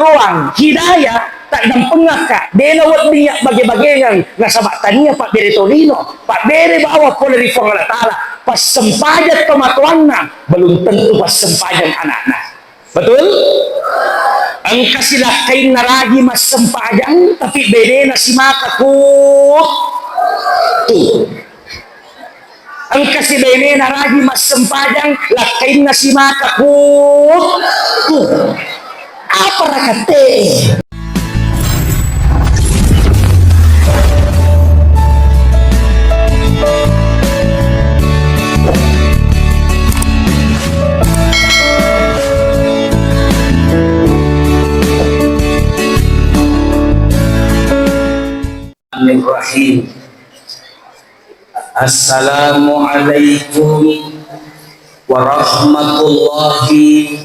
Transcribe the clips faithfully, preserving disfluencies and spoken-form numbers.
Roang, hidayah, taddampengakka, de nawedding yabbage-bagengeng, nasaba tania pabbere tolino, pabbere bawang pole ri Puang Allah Ta'ala, passempajang tomatoanna, belum tentu passempajang anakna. Betul? Engka silakkainna ragi massempajang, tapi benena simaka kut-, tu. Engka sibenena ragi massempajang, lakkainna simaka kut-, tu. Apa rakatte? Bismillahirrahmanirrahim. Assalamualaikum warahmatullahi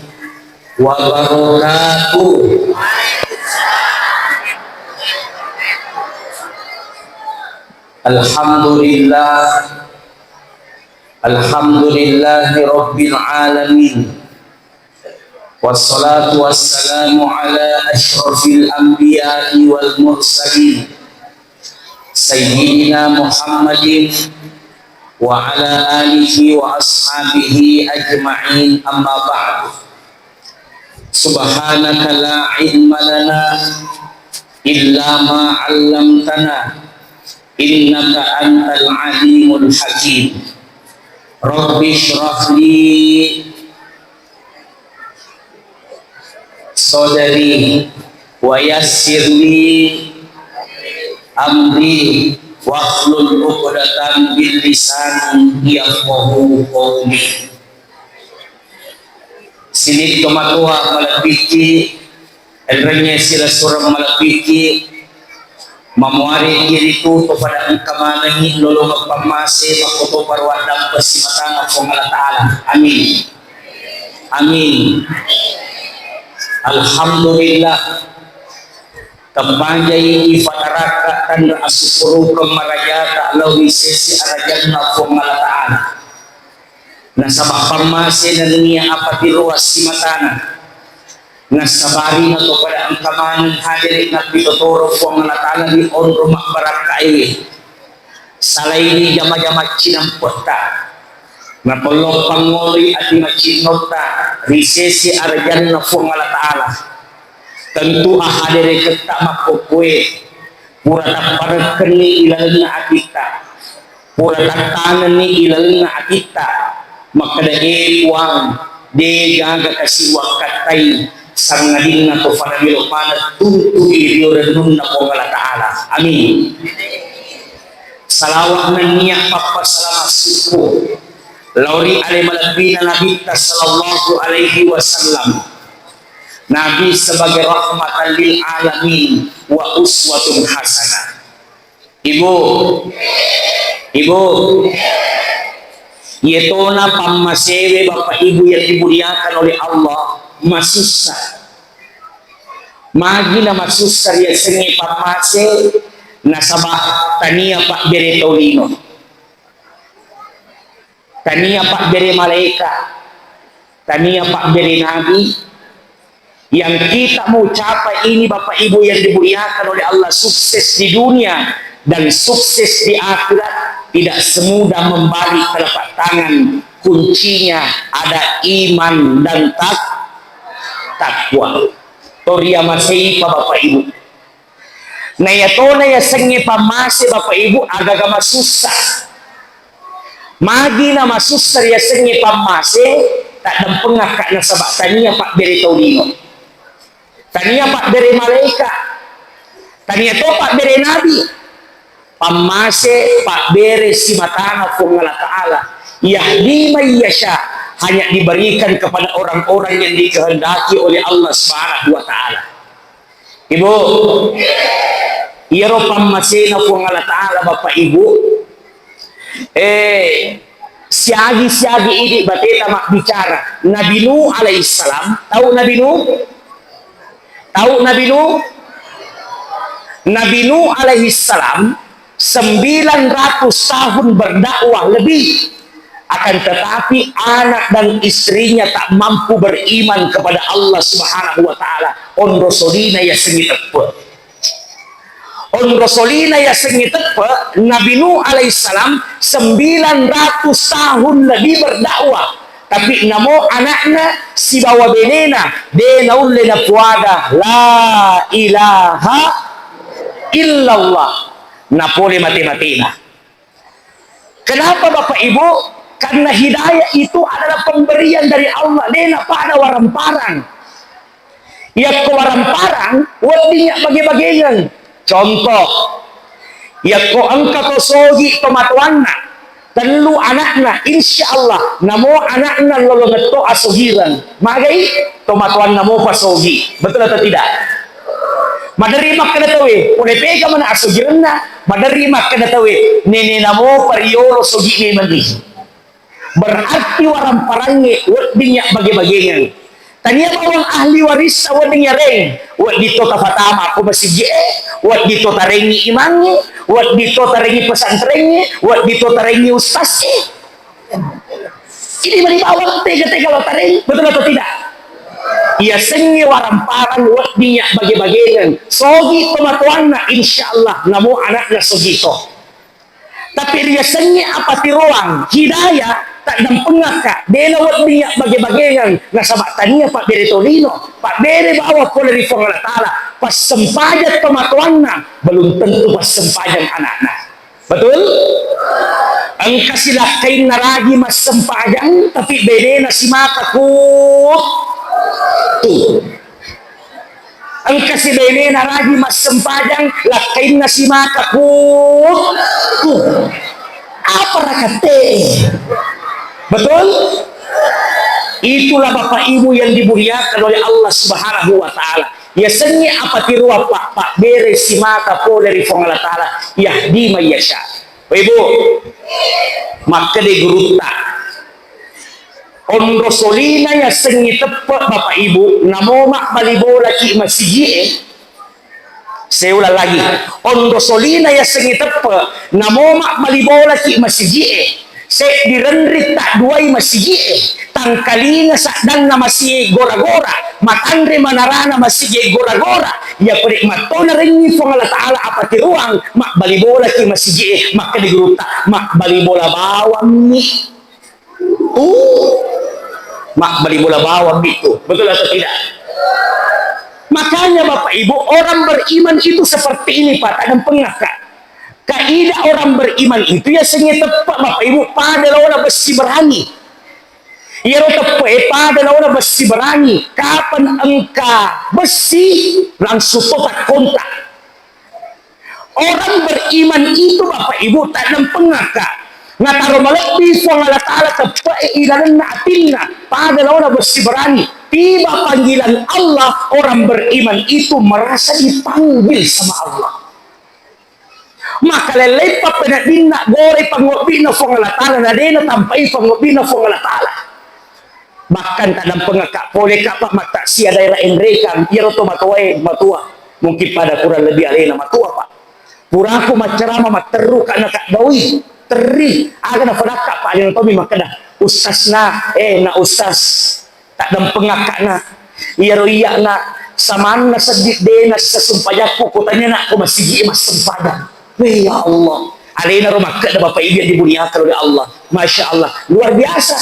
wabarakatuh. Alhamdulillah. Alhamdulillahi rabbil alamin. Wassalatu wassalamu ala asyrafil anbiya'i wal mursalin, Sayyidina Muhammadin wa ala alihi wa ashabihi ajma'in, amma ba'du. Subhanaka la ilma lana illa ma 'allamtana, innaka antal alimul hakim. Rabbi shrah li sadri wa yassir li amri wahlul 'uqdatam min lisani yafqahu qawli. Sining tomatoa malebbikki, enrengnge silessureng malebbikki, mamuareki ritu to pada engka manengngi lolongeng pammase makkotoparo addampeng simatana Puang Allah Ta'ala. Amin. Amin. Alhamdulillah. Temmanjai ifatarakka tanra asukkurukeng marajata lao ri sese arajanna Puang Allah Ta'ala. Nasaba pammase nennia apatiroang simatana. Nassabari nato pada engka maneng hadere nappitotoro Puang Allah Ta'ala ri onro mabbarakkaewe. Salaini jama-jama cinampe'ta. Napollo pangngoloi ati macinnotta ri sese arajanna Puang Allah Ta'ala. Tentu ahadereketta makkokkoe pura tapparekkenni ilalenna atitta. Pura tattanenni ilalenna atitta, makkeda, "E Puang, de gaga kasi wakkattai, sangadinna to fana melo maneng tuntui rio rennunna Puang Allah Ta'ala." Amin. Salawat nennia pappasalama sukku lao ri ale malebbina Nabitta sallallahu alaihi wasallam. Nabi sebagai rahmatan lil alamin wa uswatun hasanah. Ibu, ibu, yetona pammasewe Bapak Ibu yang dimuliakan oleh Allah, masussa. Magi na masussa riasengnge pammase, nasaba tania pabbere tolino. Tania pabbere malaeka, tania pabbere nabi. Yang kita mau capai ini, Bapak Ibu yang dimuliakan oleh Allah, sukses di dunia dan sukses di akhirat, tidak semudah membalik telapak tangan. Kuncinya ada iman dan tak-, takwa. Toriamaseipa Bapak Ibu. Na iyatona yasengnge pammase, Bapak Ibu, agaga masussa. Magi na masussa riasengnge pammase, taddampengakka nasaba tania pabbere tau lino. Tania pabbere malaeka. Tania to pabbere nabi. Pammase pabbere simatana Puang Allah Ta'ala. Yahdi man yasha, hanya diberikan kepada orang-orang yang dikehendaki oleh Allah Subhanahu wa Ta'ala. Ibu, iyaro pammasena Puang Allah Ta'ala, Bapak Ibu, eh, siagi-siagi idi bateta mabbicara. Nabi Nuh alaihissalam, tau Nabi Nuh? Tau Nabi Nuh? Nabi Nuh alaihissalam sembilan ratus tahun berdakwah lebih. Akan tetapi, anak dan istrinya tak mampu beriman kepada Allah Subhanahu wa Ta'ala. Onro solina yasengnge teppe. Onro solina yasengnge teppe, Nabi Nuh alaihissalam sembilan ratus tahun lebih berdakwah. Tapi namo anakna sibawa benena, de naulle napuada la ilaha illallah. Napole mate-matena. Kenapa, Bapak Ibu? Karena hidayah itu adalah pemberian dari Allah, de napada waramparang. Yakko waramparang, wedding ya bage-bagengeng. Contoh, yakko engka to sogi tomatoanna, tellu anakna, insya Allah, namo anakna lolongetto asogireng. Magai? Tomatoanna mopa sogi. Betul atau tidak? Maderri makkeda tauwe, pole pega mana asogirenna, maderri makkeda tauwe, nene namo pariolo sogi memang. Berarti waramparangnge wedding ya bage-bagengeng. Tania bawang ahli warissa wedding yareng, wedding to tafatama ko masigi e, wedding to tarengi imangnge, wedding to tarengi pesantrengnge, wedding to tarengi ustaz e. Ini mani bawang tega-tega lo tareng, betul atau tidak? Iya sengnge waramparang wedding ya bage-bagengeng. Sogi tomatoanna, insya Allah namo anakna sogi to. Tapi riasengnge apatiroang, hidayah, taddampengakka, dena wedding ya bage-bagengeng, nasaba tania pabbere tolino, pabbere bawa pole ri Puang Allah Ta'ala, passempajang tomatoanna, belum tentu passempajang anakna. Betul? Engka silakkainna ragi massempajang, tapi benena simata ku tu. Engka sibenena ragi massempajang, lakkainna simata ku tu. Apa rakate? Betul? Itulah Bapak Ibu yang dimuliakan oleh Allah Subhanahu wa Ta'ala. Yasengnge apatiroang, Pak, pabbere simata pole ri Puang Allah Ta'ala, yahdi man yasha. Ibu, makkeda gurutta, onro solina yasengnge teppe, Bapak Ibu, namo mabbali bolaki masigi e. Saya ulang lagi, onro solina yasengnge teppe, namo mabbali bolaki masigi e. Seddi renri tadduai masigi e, tangkalinga saddanna masigi e gora-gora, matanre manarana masigi e gora-gora. Iya pede mattona rengngi Puang Allah Ta'ala apatiroang, mabbali bolaki masigi e, makkeda gurutta, mabbali bola bawammi. Uh, mabbali bola bawammi tu. Betul atau tidak? Makanya Bapak Ibu, orang beriman itu seperti ini, Pak, taddampengakka. Kaidah orang beriman itu yasengnge teppe, Bapak Ibu, pada laona bessi berangi. Iyaro teppe e pada laona bessi berangi. Kapan engka bessi, langsung to takkontak. Orang beriman itu, Bapak Ibu, taddampengakka. Nataro malebbi Puang Allah Ta'ala teppe e ilalenna atinna. Pada laona bessi berangi. Tiba panggilan Allah, orang beriman itu merasa dipanggil sama Allah. Makalellei pappeneddinna, gorai pangobbi'na Puang Allah Ta'ala, na de natampai pangobbi'na Puang Allah Ta'ala. Bahkan taddampengakka, poleka, Pak, mattaksiah daerah Enrekang, iyaro to matoae matua, mungkin pada kurang lebih alena matua, Pak. Puraku maccarama matterru ka na kaddaui, terri, aga nafadakka, Pak, alena tommi makkeda, "Ustaz na, eh, na Ustaz." Taddampengakka na. Iyaro iya na samanna seddi de nassempajangku, kutanya na ko masigi massempajang. Weh, ya Allah. Alena ro makkeda Bapak Ibu yang dimuliakan oleh Allah. Masya Allah. Luar biasa.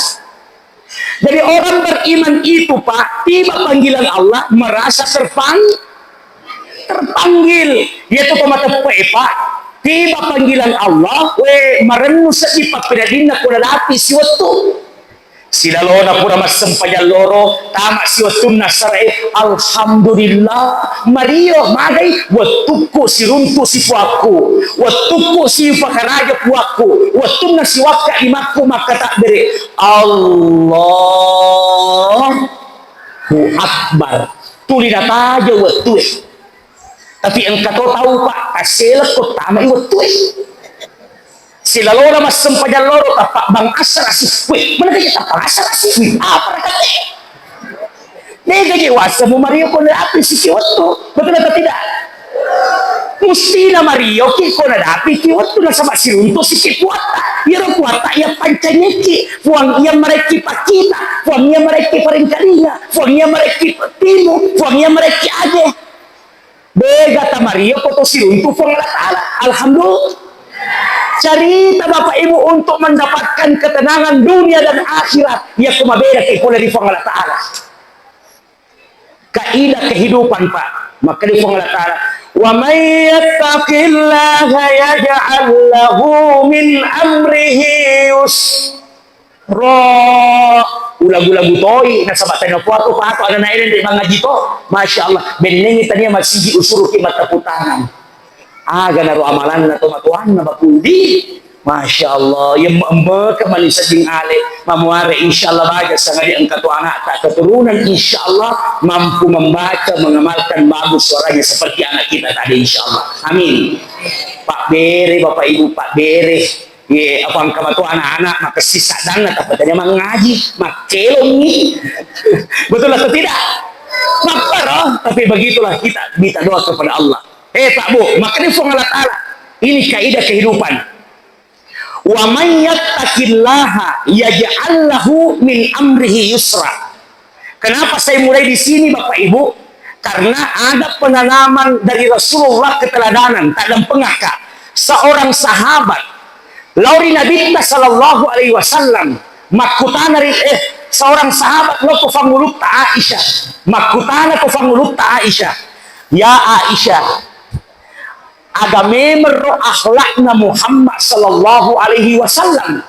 Jadi orang beriman itu, Pak, tiba panggilan Allah merasa terpang-, terpanggil. Iya tu pematappe, Pak. Tiba panggilan Allah, we, marennu seddi pappedaddinna ko nadapi siwettu. Silalona pura massempajang loro, tama siwettunna sarae, alhamdulillah, mario, magai, wettukku siruntu sipuakku, wettukku sipakaraja puakku, wettunna siwakka imakku makkatabbere, Allahu Akbar. Tuli nataja wettue. Tapi engka to tau, Pak, tasselekko tamai wettue. Silalona massempajang loro, tappa bang asara si. Weh, mana gaji tappa asara si? Weh, apa rakate? Dega je wasa mu mario ko api siki wettu. Betul atau tidak? Mustina marioki ko nadapiki wettu nasaba siruntu siki puatta. Iyaro puatta iya pancengekki, Puang iya marekki pakkita, Puang iya marekki parengkalinga, Puang iya marekki timu, Puang iya marekki aje. Dega tamario ko to siruntu Puang Allah Ta'ala. Alhamdulillah. Carita Bapak Ibu untuk mendapatkan ketenangan dunia dan akhirat. Iya ko mabeda ke pole ri Puang Allah Ta'ala. Kaidah kehidupan, Pak. Maka di Puang Allah Ta'ala, "Wa may yattaqillaha yaj'al lahu min amrihi yusra." Ulagu-lagu toi, nasaba tania puatu, patu, ada naik dan mangaji to. Masya Allah, bennengi tania masigi usuruki mata putangan. Aga naro amalanna tomatoanna Bapudi. Masya Allah, iya embeka mani sedding ale, mamuare insya Allah baja sangadi engka tu anakta keturunan insya Allah mampu membaca, mengamalkan, bagus suaranya seperti anak kita tadi insya Allah. Amin. Pak Bere, Bapak Ibu, Pak Bere. Ye, apa engka matu anak-anak makessing saddanna, tapi tadi mangaji, makkelongi. Betul atau tidak? Mapparo, tapi begitulah kita minta doa kepada Allah. Eh, Pak Bu, makanya Puang Allah Ta'ala. Ini kaidah kehidupan. "Wa may yattaqillaha yaj'al lahu min amrihi yusra." Kenapa saya mulai di sini, Bapak Ibu? Karena ada penanaman dari Rasulullah, keteladanan, tak lempengaka. Seorang sahabat, lauri Nabitta sallallahu alaihi wasallam, makkutana ri, eh, seorang sahabat lo ko fangulutta Aisyah, makkutana ko fangulutta Aisyah, "Ya Aisyah, aga memerro akhlakna Muhammad sallallahu alaihi wasallam?"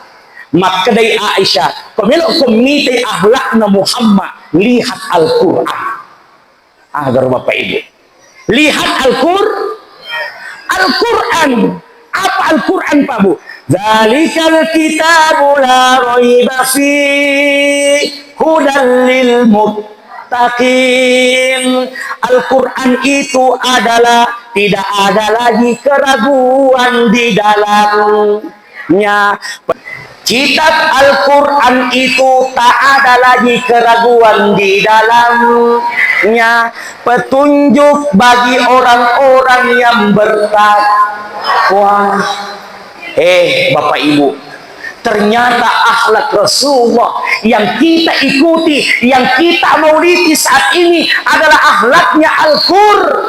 Makkedai Aisyah, "Ko melo ko mitai akhlakna Muhammad, lihat Al-Quran." Agaro Bapak Ibu. Lihat Al-Qur-, Al-Quran. Apa Al-Quran, Pak Bu? "Dzalikal kitabu la raiba fi hudal lil muttaqin." Al-Quran itu adalah tidak ada lagi keraguan di dalamnya. Kitab Al-Quran itu tak ada lagi keraguan di dalamnya. Petunjuk bagi orang-orang yang bertakwa. Eh, Bapak Ibu, ternyata akhlak Rasulullah yang kita ikuti, yang kita maulidi saat ini adalah akhlaknya Al-Qur.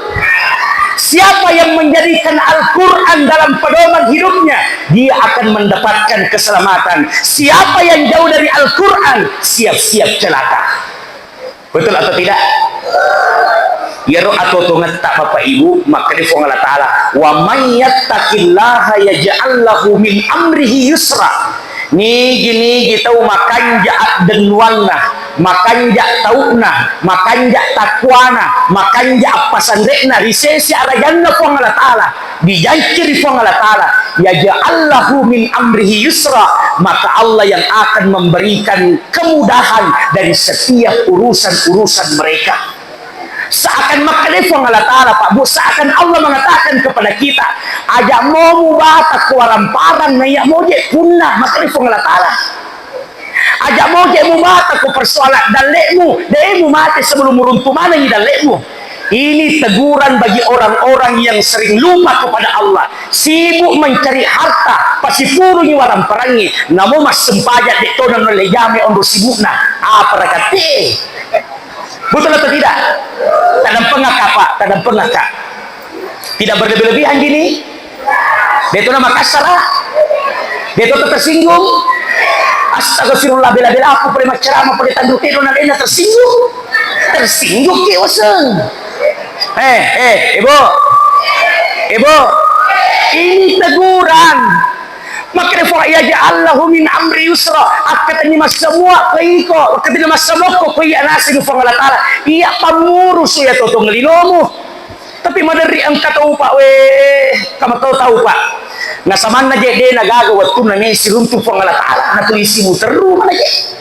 Siapa yang menjadikan Al-Quran dalam pedoman hidupnya, dia akan mendapatkan keselamatan. Siapa yang jauh dari Al-Quran, siap-siap celaka. Betul atau tidak? Iyaro atotongetta, Bapak Ibu, makkeda Puang Allah Ta'ala, "Wa may yattaqillaha yaj'al lahu min amrihi yusra." Nigi-nigi tau makanja addennuanna, makanja tau'na, makanja takwana, makanja appasanre'na ri sese arajanna Puang Allah Ta'ala, dijanci ri Puang Allah Ta'ala, "Yaj'al lahu min amrihi yusra," maka Allah yang akan memberikan kemudahan dari setiap urusan-urusan mereka. Seakan makkeda Puang Allah Ta'ala, Pak Bu, seakan Allah mengatakan kepada kita, "Aja mo mubata ko waramparang, naiya moje punna," makkeda Puang Allah Ta'ala. "Aja moje mubata ko persoalan dalle'mu, de mumate sebelum muruntu manengi dalle'mu." Ini teguran bagi orang-orang yang sering lupa kepada Allah, sibuk mencari harta, pasipurungi waramparangngé, namo massempajang de tona nulle jamai onro sibukna. Apa rakate? Betul atau tidak? Tadampengaka, Pak, tadampengaka. Tidak berlebih-lebihan gini. Deto na makassara. Deto tersinggung. Astagfirullah, bela-bela aku pada maccarama, pada tandu kedo na dena tersinggung. Tersinggung ki waseng. Eh, eh, Ibu. Ibu. Ini teguran. Makkeda Puang, "Yaj'al lahu min amri yusra." Akkatenni massemua ko iko, akkatenni massemokko ko iya naseng Puang Allah Ta'ala. Iya pammurusu iya totong linomu. Tapi maderri engka tau, Pak, wé, kamu tahu, tahu, Pak. Nasamanna je de na gaga wettunna mesi runtu Puang Allah Ta'ala, na tu isi muterru mana je.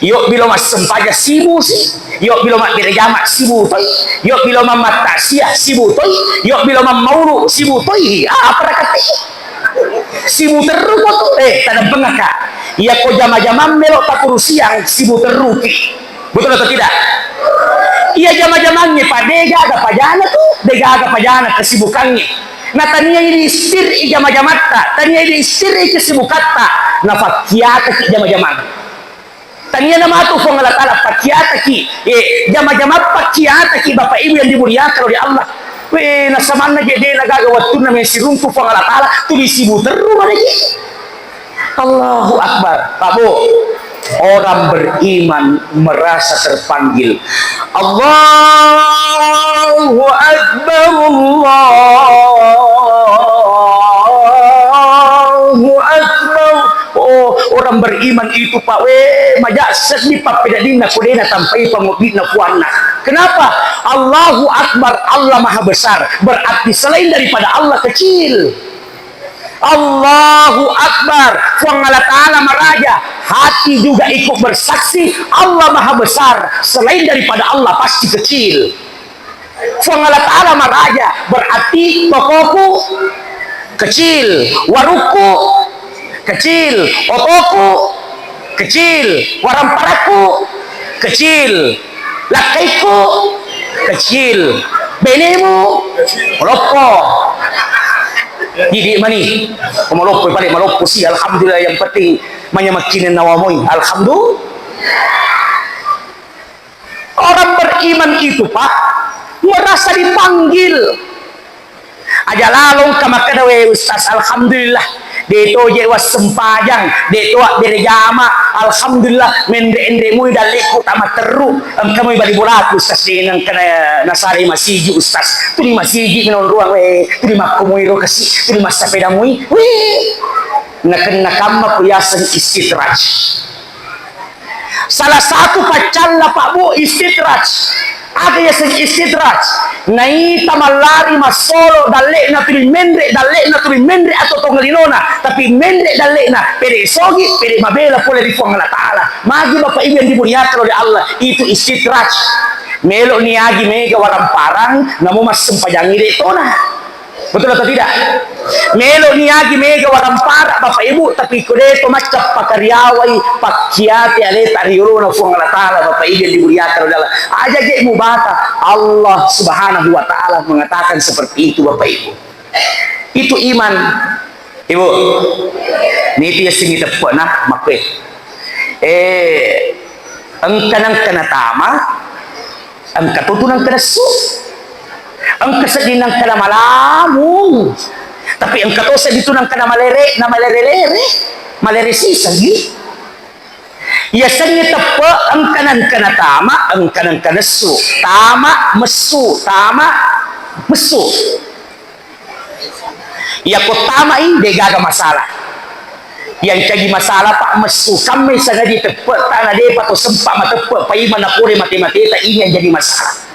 Yobbi lo massempajang sibu si, yobbi lo mabbere jama sibu toi, yobbi lo mammattasia sibu toi, yobbi lo mammaulu sibu toi. Ah, apa rakati? Sibu terru ko tu. Eh, tadampengaka. Iya ko jama-jamang melo takurusiang sibu terru ki. Betul atau tidak? Iya jama-jamangnge, Pak, degaga pajana tu, degaga pajana kesibukangnge. Na tania idi istir'i jama-jamatta, tania idi istir'i kesibukatta, nafakkiataki jama-jamang. Tania namatu Puang Allah Ta'ala pakkiataki, eh, jama-jamang pakkiataki, Bapak Ibu yang dimuliakan oleh Allah. Weh, nasamanna je de nagaga wattunna mesiruntu Puang Allah Ta'ala, tuli sibuterru managi. Allahu Akbar. Pak Bu, orang beriman merasa terpanggil. Allahu Akbar, Allahu Akbar. Oh, orang beriman itu, Pak, weh, maja seddi pappedaddinna ko de natampai pangobbi'na puanna. Kenapa? Allahu Akbar, Allah Maha Besar. Berarti selain daripada Allah kecil. Allahu Akbar, Puang Allah Ta'ala maraja, hati juga ikut bersaksi, Allah Maha Besar, selain daripada Allah pasti kecil. Puang Allah Ta'ala maraja, berarti tokoku kecil, warukku kecil, otoku kecil, waramparakku kecil, lakkaikku kecil, benemu maloppo. Jadi mani, maloppo, paling maloppo sih, alhamdulillah, yang penting manyamakkinen nawamoi, alhamdulillah. Orang beriman itu, Pak, merasa dipanggil. Aja lalong ka makkeda, "We, Ustaz, alhamdulillah, de to je wassempajang, de to abbere jama, alhamdulillah, menre-enre mui dalleku tama terru, engka mui bali bolaku, Ustaz, de nengka na-, nasare masigi, Ustaz, tuli masigi menonruang, we, tuli makko mui ro kasi, tuli massapeda mui, we." Nakenna kamma ku yaseng istidraj. Salah satu paccalla, Pak Bu, istidraj. Aga yaseng istidraj? Naita mallari massolo dalle'na tuli menre, dalle'na tuli menre atau tonglinona, tapi menre dalle'na, pede sogi, pede mabela pole ri Puang Allah Ta'ala. Magi Bapak Ibu yang dimuliakan oleh Allah, itu istidraj. Melo niagi mega waramparang, namo massempajangi de tona. Betul atau tidak? Melo niagi mega warampara, Bapak Ibu, tapi ko de to macca pakariawai, pakkiate aleta ri yolona Puang Allah Ta'ala, Bapak Ibu yang dimuliakan oleh Allah. Aja je mubata, Allah Subhanahu wa Ta'ala mengatakan seperti itu, Bapak Ibu. Itu iman. Ibu, niti yasengngi teppe'na, makkue. Eh, engka nengka natama, engka totu nengka nessu. Engka sedding nengka namalamung. Tapi engka to sedding tu nengka namalere, namalere-lere. Malere sisengngi. Yasengnge teppe' engka nengka natama, engka nengka nessu. Tama, messu, tama, messu. Iyako tamai, degaga masalah. Yang jadi masalah, Pak, messu kammai sangadie teppe'ta, na depa to sempa mateppe', paimeng napole mate-mateta, ini yang jadi masalah.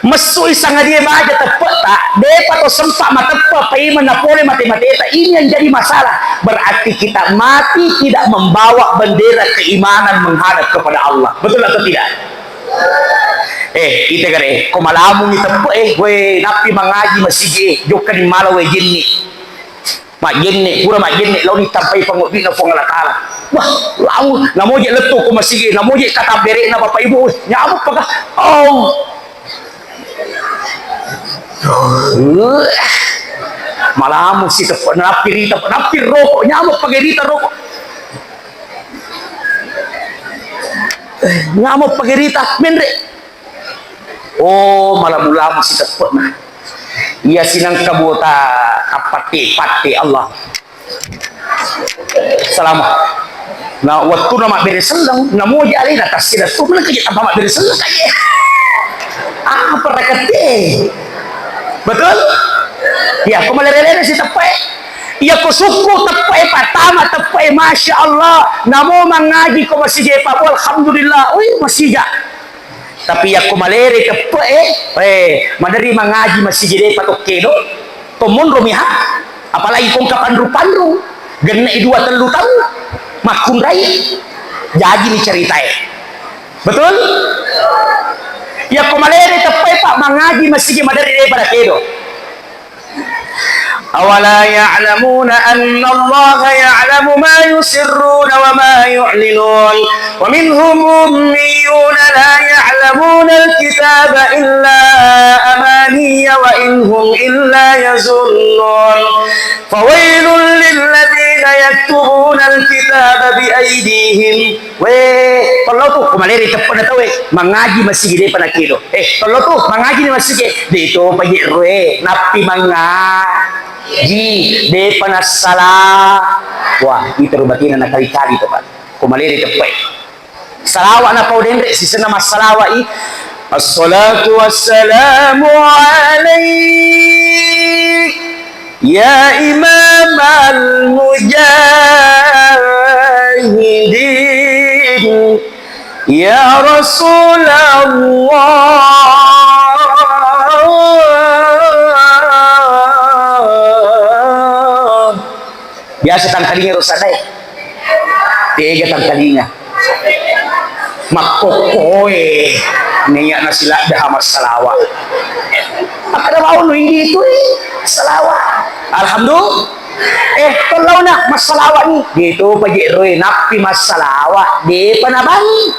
Messui sangadie baja teppe'ta, depa to sempa mateppe', paimeng napole mate-mateta, ini yang jadi masalah. Berarti kita mati tidak membawa bendera keimanan menghadap kepada Allah. Betul atau tidak? Eh, ita gare, ko malamungi teppe' e, we, nappi mangaji masigi e, jokka ni mala we jenni. Majenne, pura majenne, laoni tampai pangobbi'na Puang Allah Ta'ala. Wah, lamu, namoje lettu ko masigi, namoje katabbere'na Bapak Ibu, nyamuk paka. Oh. Malamu si teppe', nappi rita, nappi roko, nyamuk pake rita roko. Namo pagerita, menre. Oh, malamu-lamu si teppe'na. Iya sinangka bota kappatte-patte Allah. Salama. Na wettuna mabbere selleng, namoja alena tassila tu, menang kaje tanpa mabbere selleng kaje. Apa rakette? Betul? Ya, ko malere-lere si teppe'e. Iya ko sukku teppe'e, patama teppe'e, masya Allah. Namo mangaji ko masija, Pak Bu, alhamdulillah. Wih, masija. Tapi iya ko malere teppe'e, eh, maderri mangaji masija de' pa tokkedo. To monro miha. Apalagi ko engka panru-panru. Genne' dua tellu taung. Makkunrai. Jaji ni ceritae. Betul? Iya ko malere teppe'e, Pak, mangaji masija maderri de' pada kedo. أولا يعلمون أن الله يعلم ما يسرون وما يعلنون. ومنهم أميون لا يعلمون الكتاب إلا أماني وإن هم إلا يظنون. فويل للذين يكتبون الكتاب بأيديهم. Wé, tollo tu, ko maléri teppe'na tauwé, mangaji masigi dé'pa nakédo. Eh, tollo tu, mangaji ni masigi, dé' topa jé' roé, nappi mangaji, dé'pa nassala. Wah, ita ro baténa nakali-kali to, Pak. Ko maléri teppe'é. Salawa' napau denre, sisenna massalawa'i. Assalatu wassalamu alaik. Ya Imamal Mujahidin, ya Rasulullah. Biasa tangkalinga ro sadae. Tega tangkalinga. Makkokkoe, naiya nasiladda ha massalawa. Makkeda bawang no, idi itu, eh, massalawa. Alhamdulillah. Eh, tolona massalawa ni. Gitu paje roe, nappi massalawa, depa nabangi.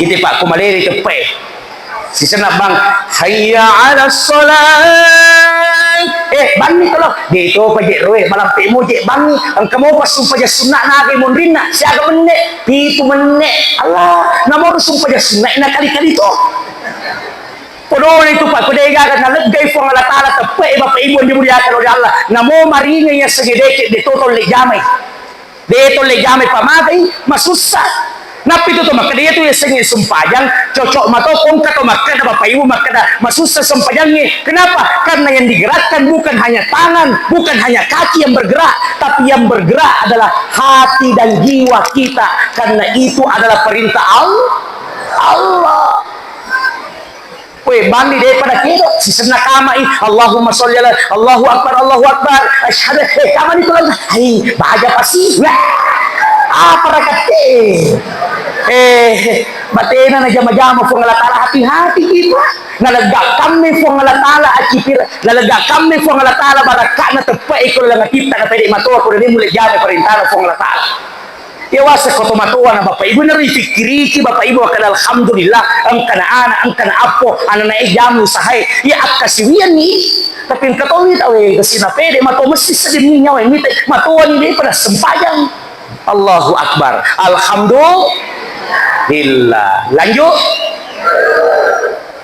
Ite, Pak, ko maleri teppe. Sisenna bang, "Hayya 'alas shalah." Eh, banni tolo. De to paje roe, malampe moje banni. Engka mopa sumpajang sunna nagai monrinna. Siaga menne? Pitu menne. Allah, namoro sumpajang sunna na kali-kali to. Podona itu, Pak, ko de gaga naleggai Puang Allah Taala teppe, Bapak Ibu yang dimuliakan oleh Allah. Namo maringai yasengnge deke de to tolle jamai. De tolle jamai pamagai, masussa. Nappi tu to makkeda, iya tu yasengnge sempajang, cocok mato ko engka to makkeda, Bapak Ibu makkeda, masussa sempajangnge. Kenapa? Karena yang digerakkan bukan hanya tangan, bukan hanya kaki yang bergerak, tapi yang bergerak adalah hati dan jiwa kita. Karena itu adalah perintah Al-, Allah. Weh, banni de pada kedo, sisenna kamai, Allahumma sholli ala, Allahu Akbar, Allahu Akbar, asyhadu, eh, kamani tu lagi, hai, baja pasti, wah, apa rakatte? Eh, batena na jama-jama Puang Allah Taala, hati-hati kita. Nalegga kammi Puang Allah Taala acipir, nalegga kammi Puang Allah Taala barakakna teppe iko langa kita na pede matoa ko de mulai jama perintahna Puang Allah Taala. Iya waseng ko tomatoa na Bapak Ibu, naro ifikkiriki Bapak Ibu, makkeda, "Alhamdulillah, engkana ana, engkana appo, anana e jamu usahae, iya akkasiwianni." Tapi engka tomi tau e, kasi na pede, mato messi seddi mi nyawa mite, matoani de pada sempajang. Allahu Akbar. Alhamdulillah. Lanjut.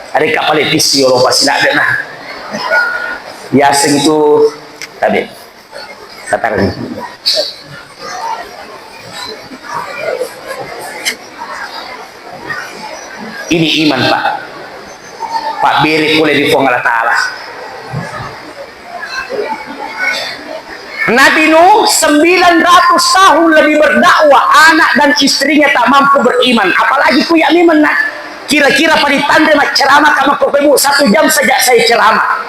Ada kapal etis yolo pasti ada nah. Yaseng itu tadi. Katakan. Ini iman, Pak. Pak beri pole di Puang Allah Taala. Nabi Nuh sembilan ratus tahun lebih berdakwah, anak dan istrinya tak mampu beriman. Apalagi ku ya memang nah. Kira-kira pada tanda macceramah kamu, Bapak Ibu, satu jam saja saya ceramah.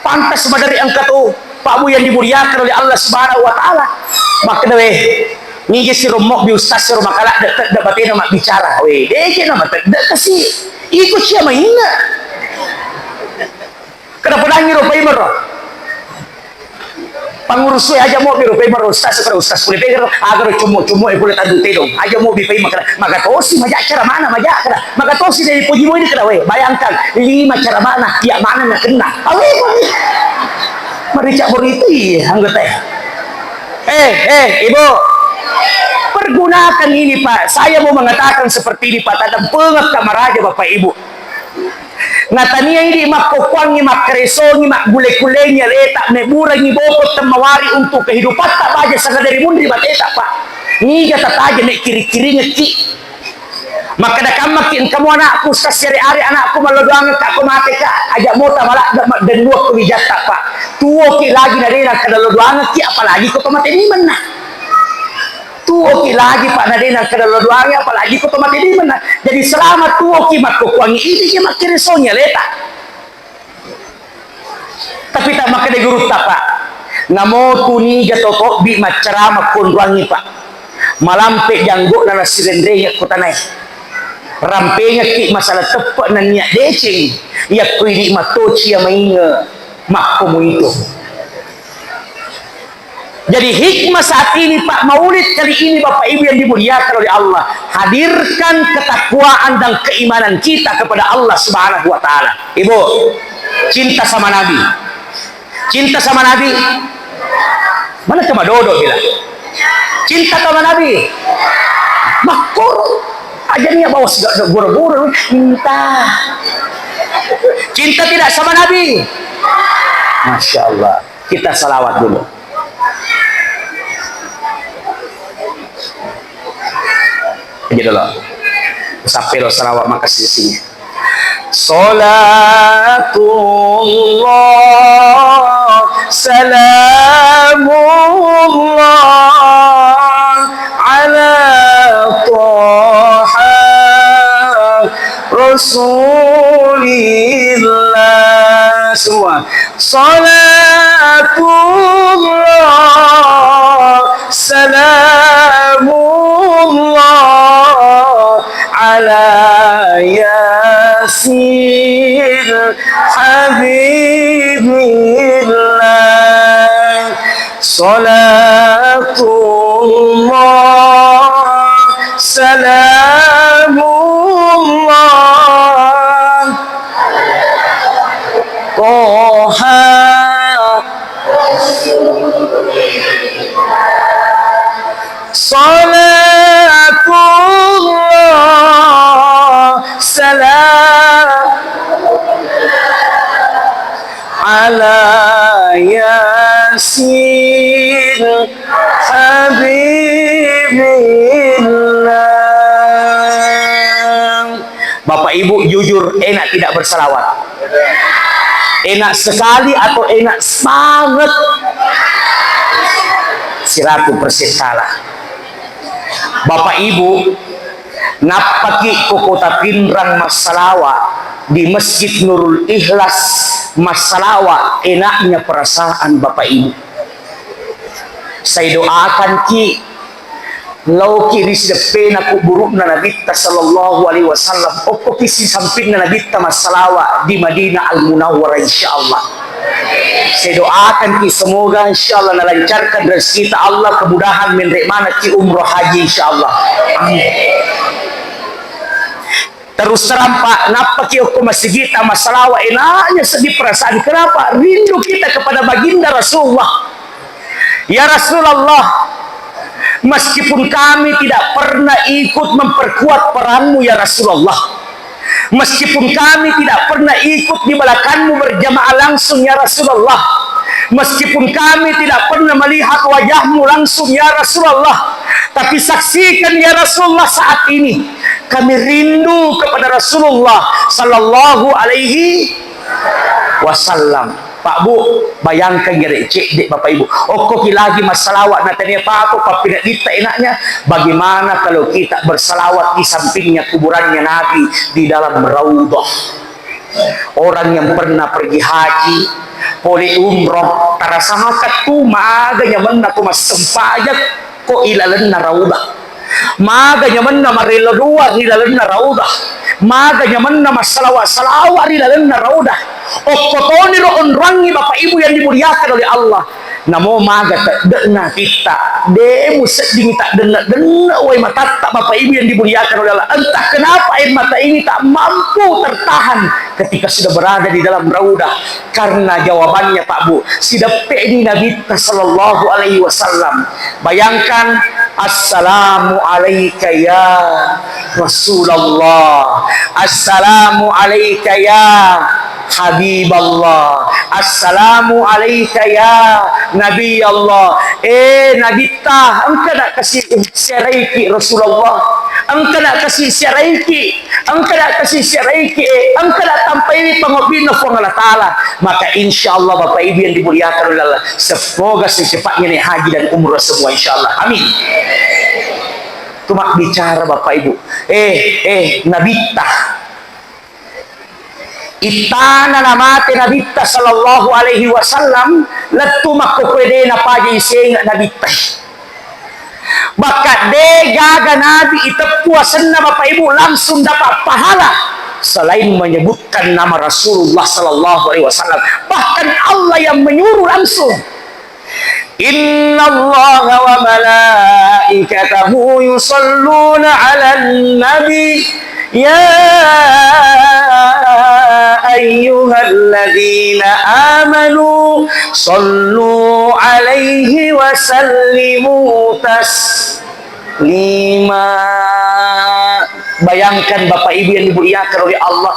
Pantas maderi engka tu, Pak Bu, yang dimuliakan oleh Allah Subhanahu wa Ta'ala. Makkeda, weh, nigi si rommo bi ustaz si romma kala de tedde batena mabbicara. Weh, deke na matedde kasi. Iko sia mainna. Kada pedangi ro paimero. Pangurus e aja mo biro paimero ustaz, kada ustaz pule pegero, agaro cummo-cummo e pule tandu tedong. Aja mo bi paimero kada. Maka tosi maja cara mana maja kada. Maka tosi dari poji mo ini kada, weh. Bayangkan lima cara mana, ya mana na kenna. Awe, merica boriti anggota. Eh, eh, Ibu. Pergunakan ini, Pak. Saya mau mengatakan seperti ini, Pak. Tadang pengak tak maraja, Bapak Ibu. Natania idi makkokkoangngi, makkaresongi, maggule-kulengi aleta, meburangi boko temmawari untuk kehidupatta baja sanga dari munri bateta, Pak. Niga tataja me kiri-kiringekki. Makkeda kammaki, engka mo anakku, ustaz, sere are anakku mallodoangekka ko mateka, aja mota malakda maddennuakku wijatta, Pak. Tuoki lagi nadena kada lodoangekki, apalagi ko to mate nimenna. Tuoki lagi, Pak, nadena kada lodoangi, apalagi ko to mate nimenna. Jadi selama tuoki makkokkoangngi idi ki makkiresongi aleta. Tapi tak makkeda gurutta, Pak. Namo tuniga to tobbi maccarama konroangngi, Pak. Malampe janggo'na nassirenrengeng ko tanae. Rampengekki masalah teppe nennia deceng. Yakko idi matoci ya mainge makkomu itu. Jadi hikmah saat ini, Pak, Maulid kali ini, Bapak Ibu yang dimuliakan oleh Allah, hadirkan ketakwaan dan keimanan kita kepada Allah Subhanahu wa Ta'ala. Ibu, cinta sama Nabi. Cinta sama Nabi. Mana cuma Dodo bilang? Cinta sama Nabi. Makkur. Aja nih bawa segala buru-buru cinta. Cinta tidak sama Nabi? Masya Allah. Kita salawat dulu. Aja dulu. Sampai lo salawat makasih sini. Salatullah, salamullah ala Taha Rasulillah. Semua. Salatullah, salamullah ala Yasin Habibillah. Salatullah, salamullah, Toha. Salatullah, salam ala Yasin Habibillah. Bapak Ibu, jujur, enak tidak bersalawat? Enak sekali atau enak sangat? Seratus persen salah. Bapak Ibu, nappaki ko Kota Pinrang massalawa di Masjid Nurul Ikhlas, massalawa enaknya perasaan Bapak Ibu. Saya doakan ki, laoki ri sideppena kuburu'na Nabitta sallallahu alaihi wasallam, okkoki sisampinna Nabitta massalawa di Madinah Al Munawwarah, insyaallah. Saya doakan ki, semoga insyaallah nalancarkan rezekita Allah, kemudahan menre' manekki umroh haji insyaallah. Amin. Terus terang, Pak, nappaki okko masigita massalawa, enaknya sedih perasaan. Kenapa? Rindu kita kepada baginda Rasulullah. Ya Rasulullah, meskipun kami tidak pernah ikut memperkuat perangmu, ya Rasulullah, meskipun kami tidak pernah ikut di belakangmu berjamaah langsung, ya Rasulullah, meskipun kami tidak pernah melihat wajahmu langsung, ya Rasulullah, tapi saksikan, ya Rasulullah, saat ini kami rindu kepada Rasulullah sallallahu alaihi wasallam. Pak Bu, bayangkan gere cedde Bapak Ibu. Okkoki lagi massalawa na tania pato, pappineddita enaknya. Bagaimana kalau kita bersalawat di sampingnya kuburannya Nabi di dalam raudhah? Orang yang pernah pergi haji, pole umroh, tarasaka tu maga nyamenna ko massempajang ko ilalenna raudhah. Maga nyamenna marelo doa ri lalenna raudhah. Maga nyamenna massalawa-salawa ri lalenna raudhah. Okko toniro onroangngi Bapak Ibu yang dimuliakan oleh Allah. Namo maga tedde'na atitta, de museddingi taddenne-denne wai matatta Bapak Ibu yang dimuliakan oleh Allah. Entah kenapa air mata ini tak mampu tertahan ketika sudah berada di dalam raudhah. Karena jawabannya, Pak Bu, sideppe'ni Nabitta sallallahu alaihi wasallam. Bayangkan, "Assalamu alaika ya Rasulullah. Assalamu alaika ya Habiballah. Assalamu alaika ya Nabi Allah." Eh, Nabitta, engka na kasi siaraiki Rasulullah? Engka na kasi siaraiki? Engka na kasi siaraiki, eh, engka na tampaiwi pangobbinna Puang Allah Ta'ala. Maka insya Allah, Bapak Ibu yang dimuliakan oleh Allah, semoga secepatnya naik haji dan umrah semua, insya Allah. Amin. Cuma bicara, Bapak Ibu. Eh, eh, Nabitta. Ittana namate Nabitta sallallahu alaihi wasallam, lettu makkokkoe de napaja isenga Nabitta. Bakka de gaga Nabi iteppu asenna, Bapak Ibu, langsung dapat pahala selain menyebutkan nama Rasulullah sallallahu alaihi wasallam. Bahkan Allah yang menyuruh langsung. Innallaha wa malaikatahu yusalluna 'alan nabi, ya ayyuhalladzina amanu sallu 'alaihi wa sallimu taslima. Bayangkan, Bapak Ibu yang dimuliakan oleh Allah,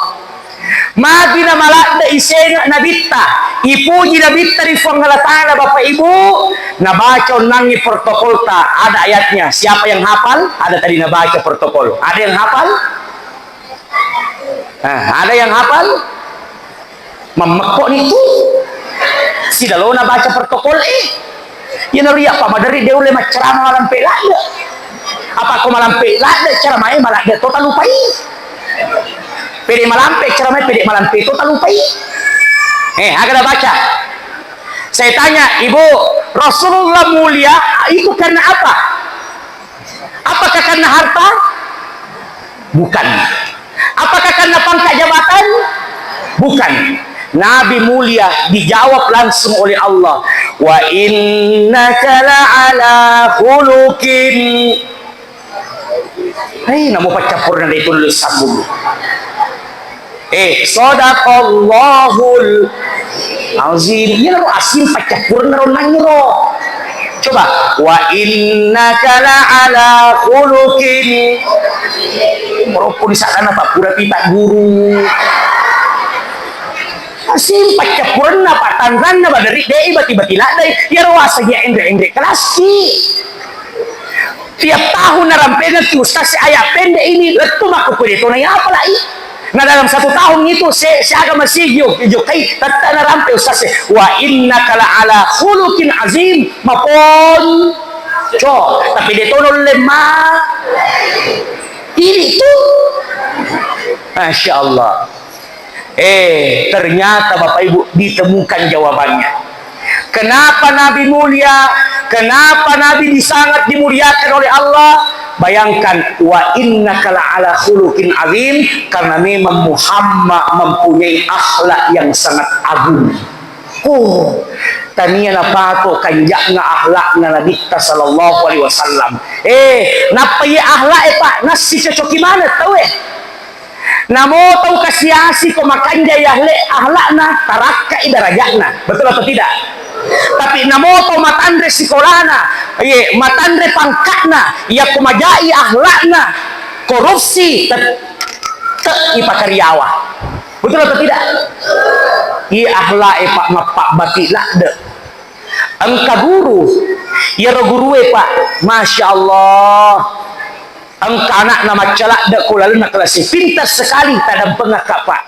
magi na maladde isengeng nabitta, ipuji nabitta ri Puang Allah Ta'ala, Bapak Ibu, nabaca onnangngi protokolta, ada ayatnya. Siapa yang hafal? Ada tadi nabaca protokol. Ada yang hafal? Nah, ada yang hafal? Mammekko ni tu. Sidalona baca protokol e. Iyanaro iya pa maderri de ulle maccarama malampe ladde. Apa ko malampe ladde caramae maladde to talupai. Pede malampe caramae pede malampe to talupai. Eh, aga da baca. Saya tanya, Ibu, Rasulullah mulia itu karena apa? Apakah karena harta? Bukan. Apakah karena pangkat jabatan? Bukan. Nabi mulia dijawab langsung oleh Allah, "Wa innaka la'ala khuluqin." Hei, namo paccappurna de tulis sambung. Eh, sadaqallahul azim. Iyanaro azim paccappurna ro nangiro. Coba, wa innaka la'ala khuluqin. Meroppo di sana Pak, pura pita guru. Azim paccappurenna, Pak, tanranna badari dei bati-bati laddai. Iyaro waseng ya endre-endre kelas ki. Tiap tahun narampengeng ki ustaz ayat pendek ini, lettu makkukkude tona ya apalai. Nah, dalam satu tahun itu, se-, siaga masigi yo, jokkai, tette narampe ustaz e. Wa innaka la'ala khuluqin azim, mapon. Co, tapi de tono lemma. Ini tu. Masya Allah. Eh, ternyata Bapak Ibu ditemukan jawabannya. Kenapa Nabi mulia? Kenapa Nabi sangat dimuliakan oleh Allah? Bayangkan, wa innaka la'ala khuluqin azim, karena memang Muhammad mempunyai akhlak yang sangat agung. Oh, tania napato kanja'na akhlakna Nabitta sallallahu alaihi wasallam. Eh, nappa iya akhlak e, Pak, nassi cocoki maneng tau e. Namo tau kasiasi ko makanja i ahle-, ahlakna, tarakkai darajatna. Betul atau tidak? Tapi namo tau matanre sikolana, iye, matanre pangkatna, iya ko majai ahlakna, korupsi, te-, te-, ipakariawa. Betul atau tidak? Iye ahlak e, Pak, mappabbati ladde. Engka guru, iyaro gurue, Pak, Masya Allah. Engka anakna macca ladde ko lalenna kelas e, pintar sekali, tadampengakka, Pak.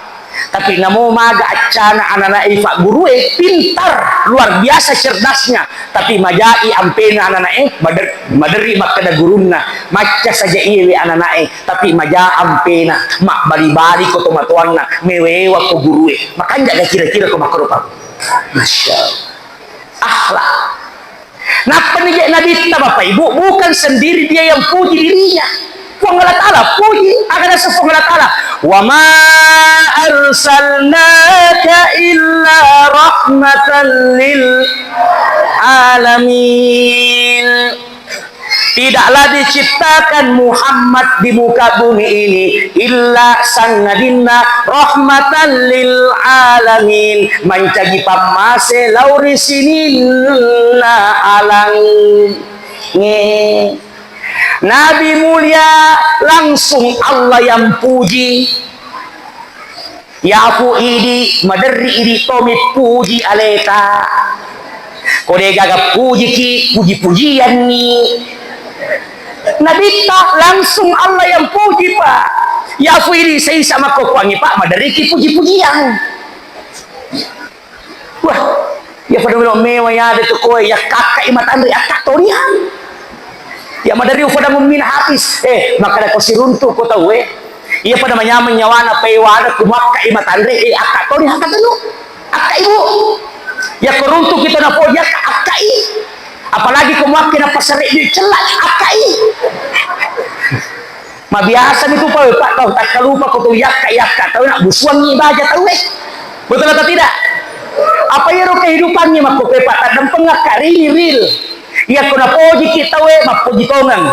Tapi namo maga accana anana'e, Pak, gurue pintar, luar biasa cerdasnya. Tapi majai ampena anana'e, mader-, maderri makkeda gurunna, macca saja iyewe anana'e, tapi maja ampena, mabbali-bali ko tomatoanna, mewewa ko gurue. Makanja ga kira-kira ko makkoro, Pak? Masya Allah. Akhlak. Nappa ni je Nabitta, Bapak Ibu, bukan sendiri dia yang puji dirinya. Puang Allah Ta'ala puji, aga naseng Puang Allah Ta'ala, "Wa ma arsalnaka illa rahmatan lil alamin." Tidaklah diciptakan Muhammad di muka bumi ini illa sangadinna rahmatan lil alamin, mancaji pammase lao ri sininna alangnge. Nabi mulia, langsung Allah yang puji. Yafu idi, maderri idi to mippuji aleta. Ko degaga pujiki, puji-pujianni. Nabitta langsung Allah yang puji, Pak. Yafu idi saisa makkokkoangngi, Pak, maderriki puji-pujian. Wah, iya pada melo mewa ya ada tu koe, ya kakak i matanre, akka toriang. Ya maderri upada mummina habis. Eh, makkada ko siruntu ko tau e. Iya pada manyameng nyawana pewa ada ku makka i matanre, eh, akka toriang kata lu. Akka ibu. Ya ko runtu kita na poja akka, akka i. Apalagi ko makka na pasare di cella, akka i. Mabiasa mi tu, Pak, Pak, tau takkalupa ko tu yakka, yakka, tau nak busuangngi baja tau, eh. Betul atau tidak? Apa iyaro kehidupangnge makkokkoe, Pak? Taddempengakka rini real. Iyako napojiki tauwe, mappoji tongeng.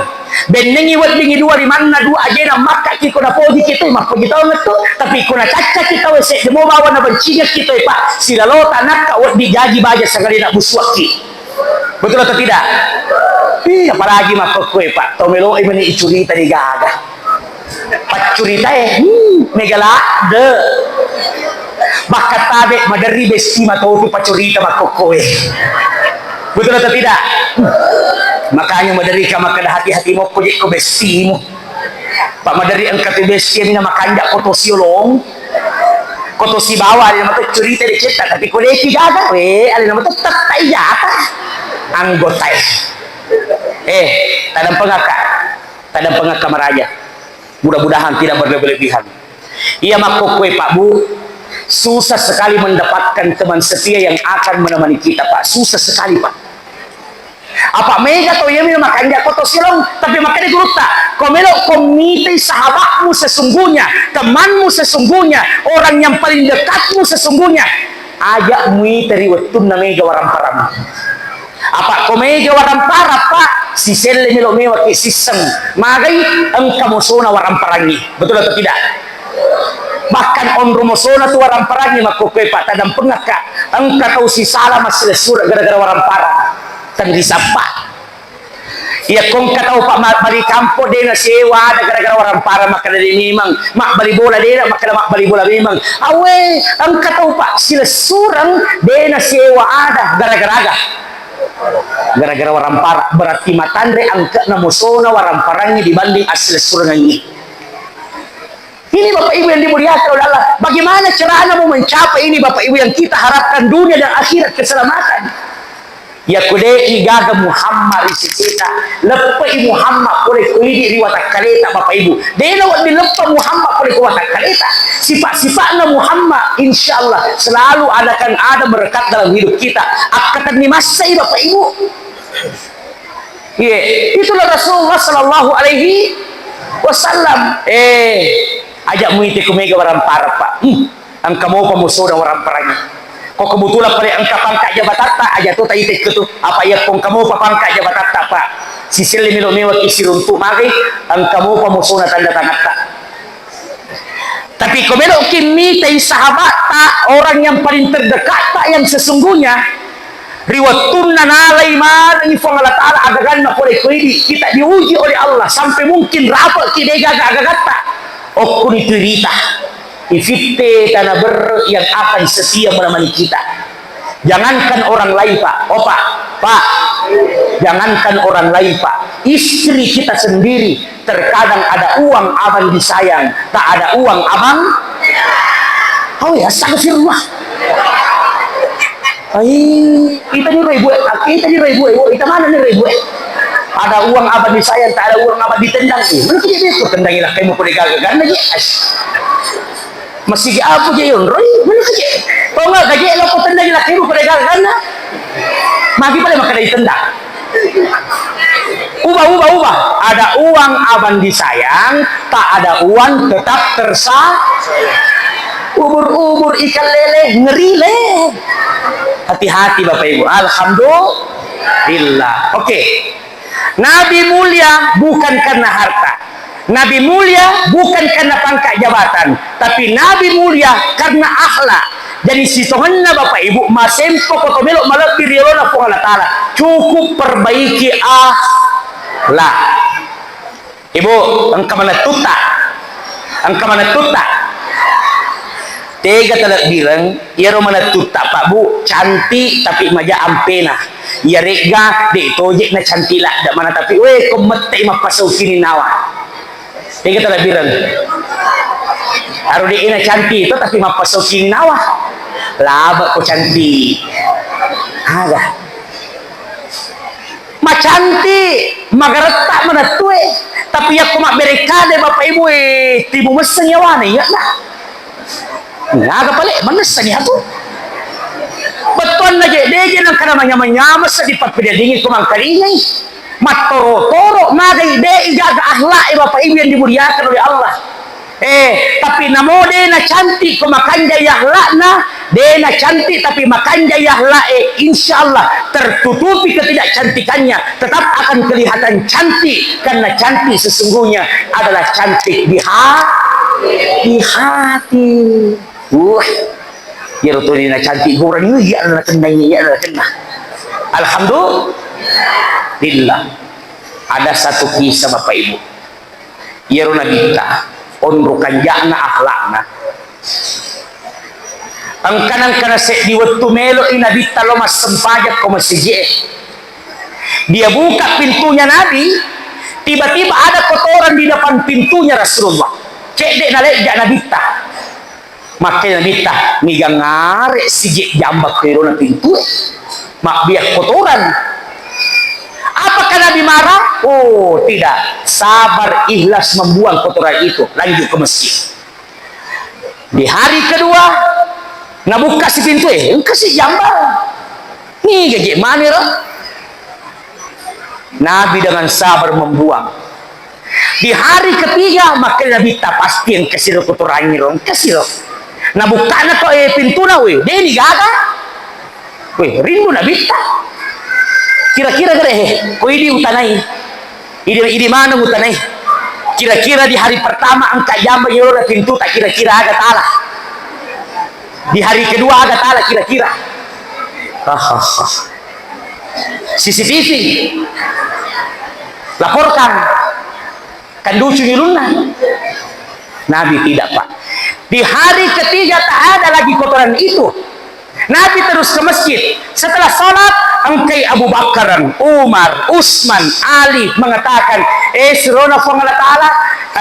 Bennengngi weddingngi dua limanna, dua ajena makkaki ko napojiki tauwe, mappoji tongeng tu. Tapi ko nacaccaki tauwe, sedde mo bawang nabencingekki tauwe, Pak. Silalota nakka wedding jaji baja sangadinna busuakki. Betul atau tidak? Ih, apalagi makkokkoe, Pak. Tau melo'i meni icurita degaga. Paccuritae, hmm, mega ladde. Bakka tabe maderri bessi matotu paccurita makkokkoe. Betul atau tidak? Makanya maderri ka makkeda hati-hati mokko jekko bessimu. Pak maderri engka tu bessi na makanja koto siolong. Koto sibawa alena mato curita decetta, tapi ko deki gaga, we, alena mato tettai jata. Anggotae. Eh, tadampengakka. Tadampengakka maraja. Mudah-mudahan tidak berlebih-lebihan. Iya makkokkoe, Pak Bu, susah sekali mendapatkan teman setia yang akan menemani kita, Pak. Susah sekali, Pak. Apa mega to iya mi makanja koto silong, tapi makkeda gurutta, ko melo ko mitai sahabatmu sesungguhnya, temanmu sesungguhnya, orang yang paling dekatmu sesungguhnya, aja muita ri wettunna mega waramparang. Apa ko mega warampara, Pak, siselle melo mewaki sisseng. Magai engka mosona waramparangngi. Betul atau tidak? Bahkan onro mosona tu waramparangngi makkokkoe, Pak, tadampengakka. Engka tau sisala massilessureng gara-gara warampara. Tenrisappa. Iya kongka tau, Pak, ma-, bali kampo de nasewa ada gara-gara warampara, makkeda de memang. Mabbali bola de na, makkeda mabbali bola memang. Awe, engka tau, Pak, silessureng de nasewa ada gara-gara aga. Gara-gara warampara, berarti matanre angke'na mosona waramparangngi dibanding assilessurengengngi. Ini Bapak Ibu yang dimuliakan oleh Allah. Bagaimana caranya mau mencapai ini Bapak Ibu yang kita harapkan dunia dan akhirat keselamatan? Yakko de'i gaga Muhammad ri sisita, leppe'i Muhammad pole ko idi ri watakkaleta Bapak Ibu. De'na wedding leppa Muhammad pole ko watakkaleta. Sifat-sifatna Muhammad, insya Allah, selalu adakan ada berkat dalam hidup kita. Akkatenni massai Bapak Ibu. Iye, itulah Rasulullah sallallahu alaihi wasallam. Eh, aja muite ku mega warampara, Pak. Hmm, engka mopa musoda waramparangngi. Ko kebetulan pale engka pangkat jabatatta, aja to taite ku tu. Apa iya ko engka mopa pangkat jabatatta, Pak? Siselle melo mewaki siruntu magai, engka mopa musona tanda tangatta. Tapi ko melo'ki mitai sahabatta, orang yang paling terdekatta yang sesungguhnya, ri wettunna nalai manengi Puang Allah Ta'ala agaganna pole ko idi, kita diuji oleh Allah sampai mungkin rape'ki degaga agagatta. Okkuni tu irita, ifitte tana berre yang akan setia menemani kita. Jangankan orang lain, Pak. Oh, Pak. Pak. Jangankan orang lain, Pak. Istri kita sendiri, terkadang ada uang abang disayang, tak ada uang abang. Oh ya, astagfirullah. Ai, kita ni ribu, kita ni ribu, ita mana ni ribu? Ada uang abang disayang, tak ada uang abang ditendang. Eh, mana kita dia tendangi lah kamu pada gagal kan lagi. Masigi apu je yonroi, mana kaje? Kau nggak kaje lo kau tendang laki lu pada gara-gara. Magi pada makan dari tendang. Ubah, ubah, ubah. Ada uang abang disayang, tak ada uang tetap tersa. Ubur-ubur ikan lele, ngeri le. Hati-hati Bapak Ibu. Alhamdulillah. Oke. Nabi mulia bukan karena harta. Nabi mulia bukan karena pangkat jabatan, tapi Nabi mulia karena akhlak. Jadi sitongenna Bapak Ibu, masempo ko to melo malebbi ri yolona Puang Allah Ta'ala, cukup perbaiki akhlak. Ibu, engka manettutta. Engka manettutta. Tega talebbireng, iyaro manettutta, Pak Bu, cantik tapi maja ampena. Iyaregga de toje na cantik ladde mana tapi, we, ko mette mappasau kini nawa. Tega talebbireng. Aro de na cantik to tapi mappasau kini nawa. Laba ko cantik. Aga. Macanti, magaretta manettue, tapi yakko mabbere kade Bapak Ibu e, timu messeng yawane, iya na. Naga pale, manessani atu. Bettuanna je, deje nangkana manyameng-nyameng seddi pappedaddingi ko mangkalingai. Mattoro-toro, magai de igaga akhlak e Bapak Ibu yang dimuliakan oleh Allah. Eh, tapi namo de' nacantik ko makanjai akhlakna, de' nacantik tapi makanjai akhlak, eh, insya Allah tertutupi ketidakcantikannya, tetap akan kelihatan cantik karena cantik sesungguhnya adalah cantik di ha-, di hati. Wah, iyaro tuli nacantik gurang, iya nakenna, iya nakenna. Alhamdulillah. Ada satu kisah, Bapak Ibu. Iyaro Nabitta, onro kanja'na akhlakna. Engka nengka naseddi wettu melo'i Nabitta lo massempajang ko masiji e. Dia buka pintunya Nabi, tiba-tiba ada kotoran di depan pintunya Rasulullah. Cedde' nalejja' Nabitta. Makkedai Nabitta, "Niga ngare' siji jamba ko erona pintue? Mabbia kotoran." Apakah Nabi marah? Oh, tidak. Sabar, ikhlas membuang kotoran itu. Lanjut ke masjid. Di hari kedua, nabuka si pintue, engka si jamba. Niga je' maniro? Nabi dengan sabar membuang. Di hari ketiga, makkeda Nabitta, "Pasti engkasiro kotorangngi ro, engkasiro." Nabukkana to, eh, pintuna, weh, de' ni gaga. Weh, rindu Nabitta. Kira-kira gare, eh, ko idi utanai. Idi, idi maneng utanai. Kira-kira di hari pertama engka jamba yolo pintu, tak kira-kira aga tala. Di hari kedua aga tala kira-kira. Hahaha. C C T V. Laporkan. Kan lucu ulunna. Nabi tidak, Pak. Di hari ketiga tak ada lagi kotoran itu. Nabi terus ke masjid. Setelah salat, engkai Abu Bakar, Umar, Utsman, Ali mengatakan, "Eh, sirona Puang Allah Ta'ala,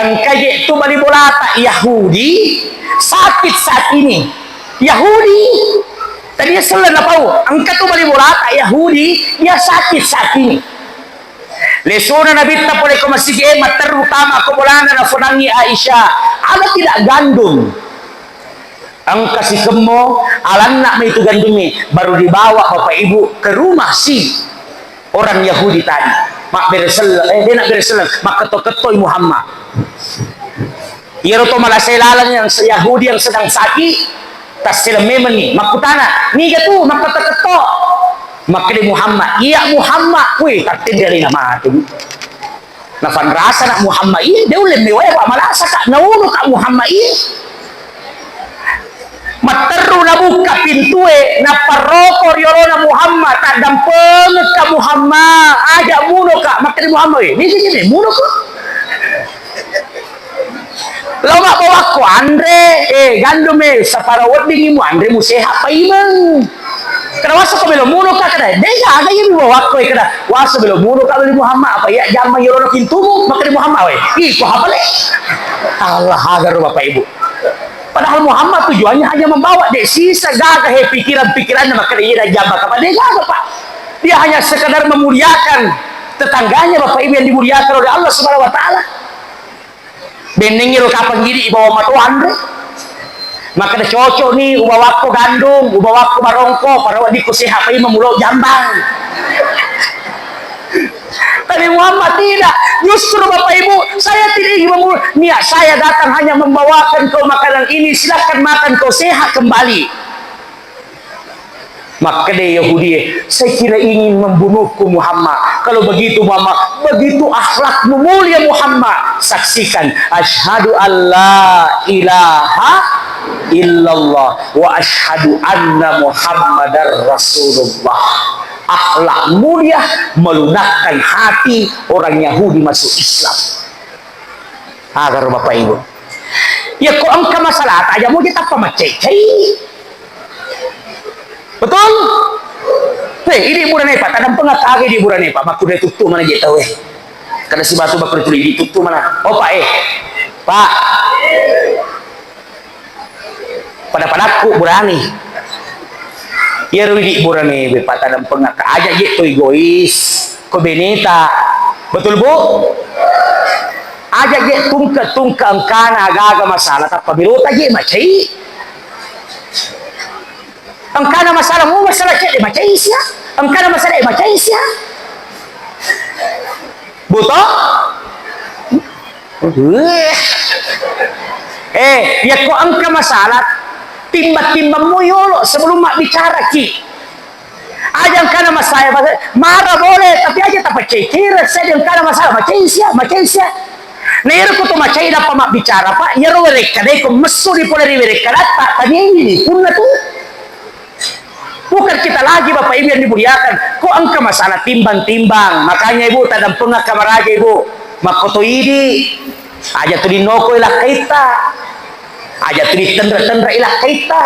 engkai je' tu bali bolata Yahudi sakit saat ini." Yahudi. Tadi selleng napau, engka tu bali bolata Yahudi, dia sakit saat ini. Lesona Nabitta pole ko masigi e, matteru tama ko bolana, nafonangi Aisyah, "Ada tidak gandum?" Engka sikemmo, alanna mai tu gandumnya, baru dibawa Bapak Ibu ke rumah si orang Yahudi tadi. Mabbere selleng, eh, de' nabbere selleng, makketto-kettoi Muhammad. Iyaro to malasa laleng yang se-, Yahudi yang sedang sakit, tasseleng memenni, makkutana, "Niga tu makketto-ketto?" Makkeda Muhammad, "Iya Muhammad." Wih, tattende alena matu. Nafanrasa nak Muhammad, "Ih, de' ulle mewae, Pak, malasa ka, nauno ka Muhammad, ih." Matteru nabukka pintue, nappa roko ri olona Muhammad, "Taddampengekka Muhammad, aja munoka." Makkeda Muhammad, "Eh, niga je' munoka?" Lao mabbawakko anre, eh, gandum, eh, sapara weddingngi muanre, museha paimeng. Kada wasa ko melo munoka, kada, de' gaga iya mubawakko, eh, kada wasa melo munoka beli Muhammad, apa iya jamma yolona pintumu, makkeda Muhammad, weh, iko hapale. Allah, agaro Bapak Ibu. Padahal Muhammad tujuannya hanya membawa, de' sisa gaga he pikiran-pikirannya, makkeda iya jamba kapang, de' gaga, Pak. Dia hanya sekedar memuliakan tetangganya, Bapak Ibu yang dimuliakan oleh Allah Subhanahu wa Ta'ala. Bennengngi ro kapang gidi ibawa mato anre. Makkeda, "Cocok ni, ubawakko gandum, ubawakko barongko, para weddikko sehat paimeng mulo jambang." Tapi Muhammad tidak. Justru Bapak Ibu, saya tidak ingin membunuh. Niat saya datang hanya membawakan kau makanan ini, silakan makan, kau sehat kembali. Makkeda Yahudi, "Saya tidak ingin membunuhku Muhammad. Kalau begitu Muhammad, begitu akhlakmu mulia Muhammad, saksikan, asyhadu alla ilaha illallah wa asyhadu anna Muhammadar Rasulullah." Akhlak mulia melunakkan hati orang Yahudi masuk Islam. Agaro Bapak Ibu. Iya ko engka masalah, aja muji tappa macai-cai. Betul? Hei, idi burane, Pak, tadampengekka aga idi burane, Pak, makkeda tuttu mana je tau, eh. Kada sibatu makkeda tuli idi tuttu mana. Oh, Pak, eh. Pak. Pada-padakku burane. Iyaro idi burane, be, Pak, tadampengekka. Aja je to egois. Ko beneta. Betul, Bu? Aja je tungke-tungke engkana aga-aga masalah, tappa berota je macai. Engkana masalah, mu masalah cedde macai sia. Engkana masalah macai sia. Buto? Weh. Eh, yakko engka masalah, timbang-timbangmu yolo sebelum mabbicaraki. Aja engkana masalah, marah boleh, tapi aja tapaccai-cai, saya engkana masalah, macai sia, macai sia. Nah, iyaro ko to macai nappa mabbicara, Pak, iyaro werekkadae ko messu di pole ri werekkadatta, taniaini punna tu. Bukan kita lagi, Bapak Ibu yang dimuliakan, ko engka masalah timbang-timbang. Makanya, Ibu, tadampengakka maraja, Ibu. Makkoto idi, aja tu dinokoi lakkaitta. Aja tu ditenre-tenre lakkaitta.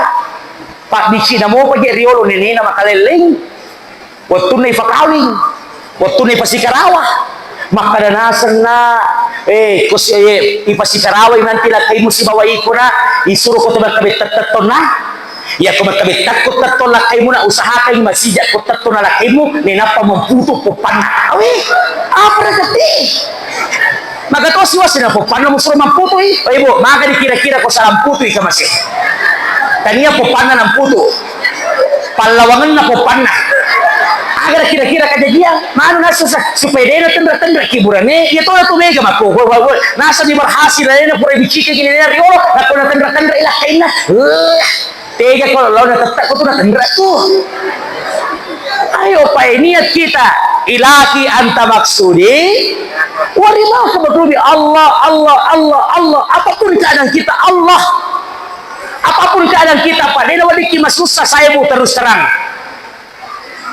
Pabbicina mopa je riolo nenena makalelleng. Wettunna ipakawing, wettunna ipasikarawa. Makkada nasenna, eh, ko si-, eh, ipasikarawai nanti lakkaimu sibawa ikona, isuro ko to makkabettettettonna. Iya ko makkabettakko tettong lakkaimu na usahakan masija ko tettong na lakkaimu, nenappa memputu poppanna. Awe, apa rekati? Maga to siwa sina poppanna musuro mamputui. Oh, Ibu, maga dikira-kira ko salah putui ke masih. Tania poppanna namputu. Pallawangenna poppanna. Agar kira-kira kejadian, manu nasa sa-, supaya dena tendra-tendra kiburane, iya to tu mega mako. Woi, woi, woi. Nasa di berhasil, dena pura bicike gini, dena riolo, nako na tendra-tendra ilah kainna. Eh, tega kalau lawan tetap ko tu na tendra tu. Ayo, Pak, niat kita. Ilahi anta maksudi, waridhaka, betul di Allah, Allah, Allah, Allah. Apapun keadaan kita, Allah. Apapun keadaan kita, Pak, dena wadiki masussa saya, Bu, terus terang.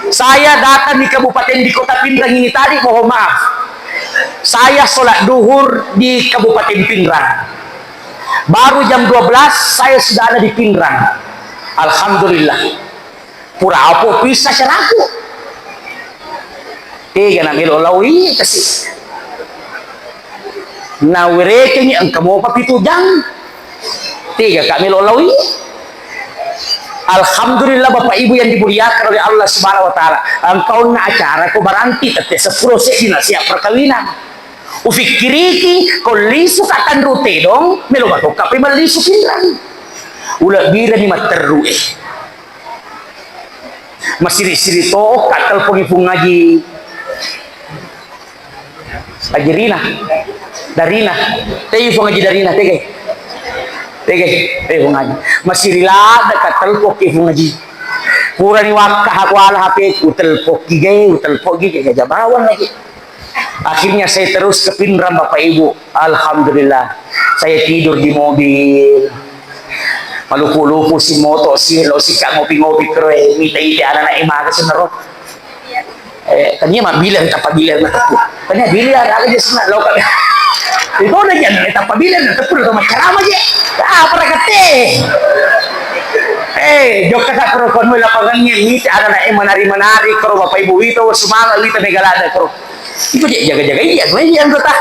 Saya datang di kabupaten, di kota Pinrang ini tadi, mohon maaf. Saya sholat duhur di Kabupaten Pinrang. Baru jam dua belas, saya sudah ada di Pinrang. Alhamdulillah. Pura apo pissa seraku. Tega na melo lawi kasi. Na werekengi engka mopa pitu jang. Tega ka melo lawi. Alhamdulillah, Bapak Ibu yang dimuliakan oleh Allah Subhanahu wa Ta'ala. Engka onna acara ko baranti tette seppulo seddi na siap perkawinan. Ufikkiriki ko lisu ka tanru tedong, melo batokka pe mallisu Pinrang. Ulebbirani matterru e. Masiri-siri to ka telpongi Pung Haji. Haji Rina. Darina. Tegi Pung Haji Darina, tege. Tege, eh, Pung Haji. Masiri ladde ka telpoki Pung Haji. Purani wakka hakuala H P ku, telpoki ge, telpoki ge, jaja bawang lagi. Akhirnya saya terus ke Pinrang, Bapak Ibu. Alhamdulillah. Saya tidur di mobil. Malupu-lupu si moto si, lo si ka ngopi-ngopi kero, eh, mita ide anak-anak e maga senero. Eh, tania mabbilang, tappa bilang na teppu. Tania bilang, aga je senna, lo ka. Itu udah jangan tappa bilang na teppu, lo maccarama je. Ah, apa rakate? Eh, jokka ka kero, kono lapangannya, mita anak-anak e manari-manari kero, Bapak Ibu wito, semangat wito, mega lada kero. Itu je jaga-jaga iya, gue iya anggota.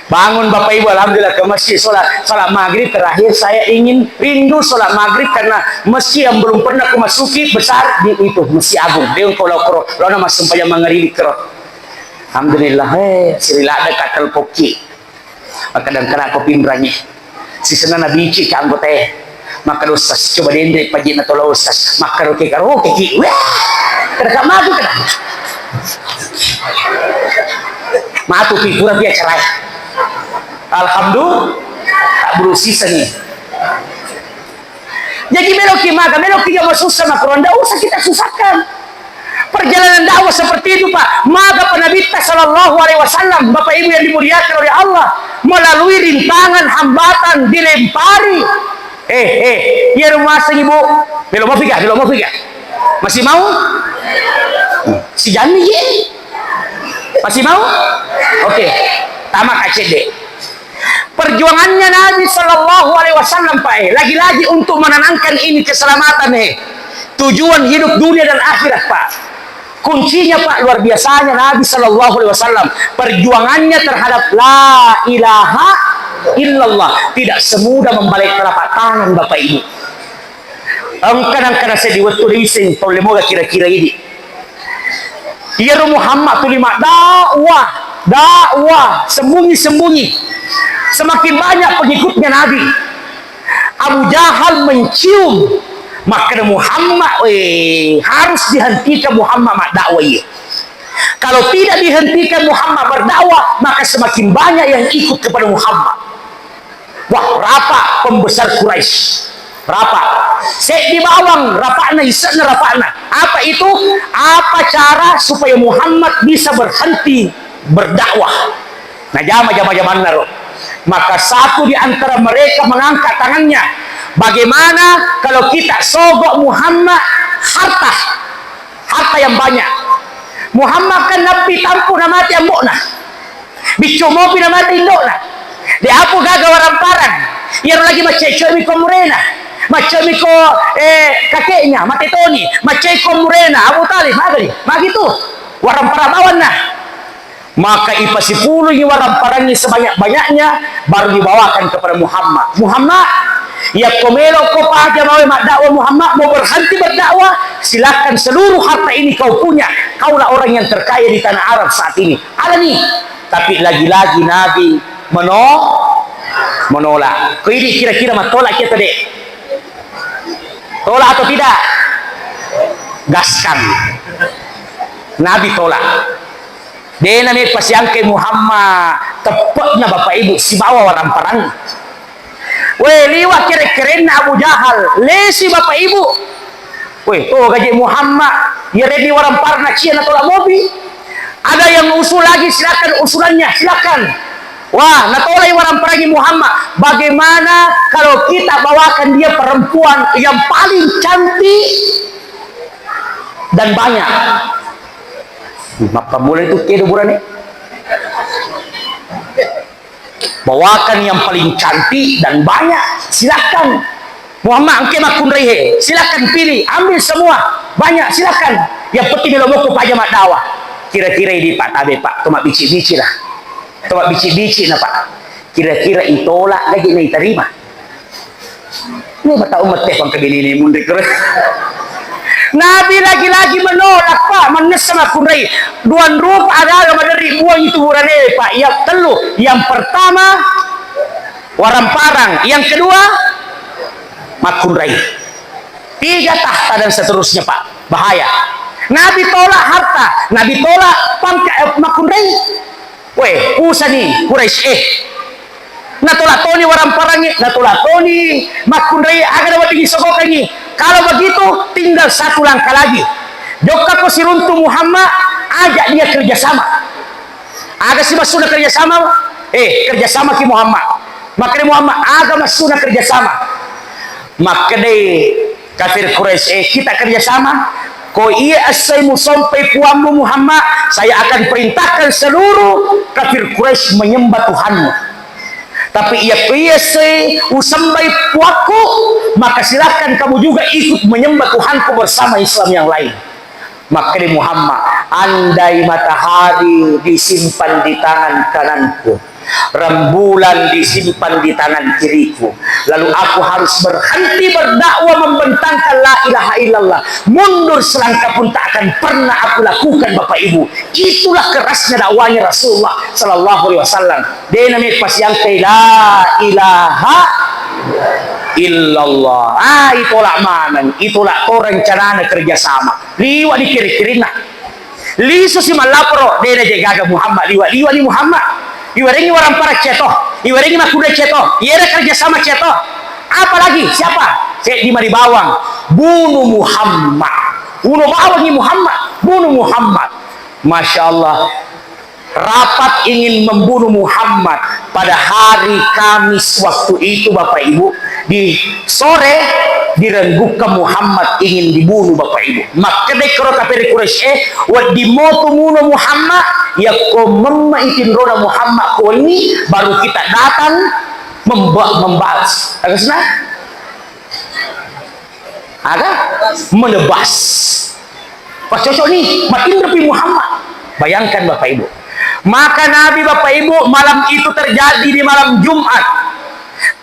Bangun Bapak Ibu, alhamdulillah ke masjid sholat, sholat maghrib terakhir saya ingin rindu sholat maghrib karena masjid yang belum pernah ku masuki besar di itu, Masjid Agung. Dia engkau lau kero, lau nama sempajang mangaribi kero. Alhamdulillah, eh, siri ladde ka telpoki. Makkadang-kadang ko Pinrangngi. Sisenna nabici ka anggotae. Makkada, "Ustaz, coba denre pajinna tolo, Ustaz." Makkada, "Oke, karo, oke, ki." Weh! Kada ka matu, kada. Matu pi, pura pi acarae. Alhamdulillah. Tak buru sisenni. Jadi, meloki maga, meloki ga masussa makkuran, ndak usah kita susahkan. Perjalanan dakwah seperti itu, Pak. Maga pa Nabitta sallallahu alaihi wasallam, Bapak Ibu yang dimuliakan oleh Allah, melalui rintangan, hambatan, dilempari. Eh, eh, iya rumah Ibu. Melo mafi ga? Melo mafi ga? Masih mau? Si Jani, ye? Masih mau? Oke. Tama kacede. Perjuangannya Nabi Shallallahu Alaihi Wasallam, Pak, eh, lagi-lagi untuk menenangkan ini keselamatan, eh. Tujuan hidup dunia dan akhirat, Pak. Kuncinya, Pak, luar biasanya Nabi Shallallahu Alaihi Wasallam, perjuangannya terhadap la ilaha illallah tidak semudah membalikkan telapak tangan, Bapak Ibu. Engkana-engkana saya di waktu di Wiseng, tahun lemoga kira-kira ini. Iyaro Muhammad tuli maddakwah, dakwah, sembunyi-sembunyi. Semakin banyak pengikutnya Nabi. Abu Jahal mencium, maka Muhammad, eh, harus dihentikan Muhammad maddakwah iya. Kalau tidak dihentikan Muhammad berdakwah, maka semakin banyak yang ikut kepada Muhammad. Wah, rapak pembesar Quraisy. Rapak. Seddi bawang rapakna, ise'na rapakna. Apa itu? Apa cara supaya Muhammad bisa berhenti berdakwah? Nah, jama, jama-jamanna ro. Maka satu di antara mereka mengangkat tangannya. Bagaimana kalau kita sogok Muhammad harta? Harta yang banyak. Muhammad kan nappi tampu namate ambo'na. Biccu mopi namate indo'na. De' apa gaga waramparang. Iyaro lagi maccoe-coe mi ko murena. Maccoe mi ko, eh, kakeknya, mate toni. Maccoe ko murena, Abu Thalib, magani. Magitu. Waramparang bawanna. Maka ipasipulungi waramparangngi sebanyak-banyaknya, baru dibawakan kepada Muhammad. Muhammad, yakko melokko paja mawe maddakwah Muhammad, mau berhenti berdakwah, silakan seluruh harta ini kau punya. Kaulah orang yang terkaya di tanah Arab saat ini. Alani. Tapi lagi-lagi Nabi meno-, menolak. Ko ini kira-kira matolak kita, dek? Tolak atau tidak? Gaskan. Nabi tolak. Dena me pasiangke Muhammad, teppe'na bapak ibu sibawa waramparang. We, liwa kere-kerenna Abu Jahal, lesi bapak ibu. We, to gaji Muhammad, ya redi waramparna cia na tolak mobi. Ada yang usul lagi, silakan usulannya, silakan. Wah, natolai waramparang Muhammad. Bagaimana kalau kita bawakan dia perempuan yang paling cantik dan banyak? Mappammula itu kedo burane. Bawakan yang paling cantik dan banyak, silakan. Muhammad, engke makkunrai he, silakan pilih, ambil semua, banyak, silakan. Yang penting melo mokko paja maddawa. Kira-kira ini Pak Tabe, Pak, to mabbici-bici lah. To mabbici-bici na, Pak. Kira-kira itolak lagi na iterima. Ini mata umat teh pangkabinini munri kere. Nabi lagi-lagi menolak, Pak, mannessa makkunrai. Duan rupa agaga maderri buang itu burane, Pak. Yang tellu, yang pertama waramparang, yang kedua makkunrai. Tiga tahta dan seterusnya, Pak. Bahaya. Nabi tolak harta, Nabi tolak pangkat, eh, makkunrai. Weh, usani Quraisy, eh. Natolak toni waramparangnya, natolak toni makkunrai, aga na wedding isogokangi. Kalau begitu, tinggal satu langkah lagi. Jokka ko siruntu Muhammad, ajak dia kerjasama. Aga si maksudna kerjasama? Eh, kerjasama ki Muhammad. Makanya Muhammad, aga maksudna kerjasama? Makkedai kafir Quraisy, "Eh, kita kerjasama. Ko iya essai musompai puammu Muhammad, saya akan perintahkan seluruh kafir Quraisy menyembah Tuhanmu. Tapi iya ko iya essai usembai puakku, maka silahkan kamu juga ikut menyembah Tuhanku bersama Islam yang lain." Makkeda Muhammad, "Andai matahari disimpan di tangan kananku, rembulan disimpan di tangan kiriku, lalu aku harus berhenti berdakwah membentangkan la ilaha illallah, mundur selangkah pun tak akan pernah aku lakukan, Bapak Ibu." Itulah kerasnya dakwahnya Rasulullah sallallahu alaihi wasallam. De' name pasiangkai la ilaha illallah. Ah, itolak maneng, itolak to rencanana kerjasama. Liwa' di kiri-kirinna. Lisu si mallaporo, de' naje gaga Muhammad, liwa'-liwa' ni Muhammad. Iwerengi warampara ceto, iwerengi makkunrai ceto, iyere kerjasama ceto. Apalagi siapa? Seddi mani bawang. Bunuh Muhammad. Bunuh bawangi Muhammad. Bunuh Muhammad. Masya Allah. Rapat ingin membunuh Muhammad pada hari Kamis waktu itu, Bapak Ibu, di sore direnggukkan Muhammad ingin dibunuh, Bapak Ibu. Makkeda kero kafir Quraisy, "Eh, wedding motu muno Muhammad, yakko memma itinrona Muhammad ko wenni, baru kita datang memba-, membalas." Harusnya? Aga? Menebas. Pas cocok nih, matinropi Muhammad. Bayangkan Bapak Ibu. Maka Nabi Bapak Ibu malam itu terjadi di malam Jumat.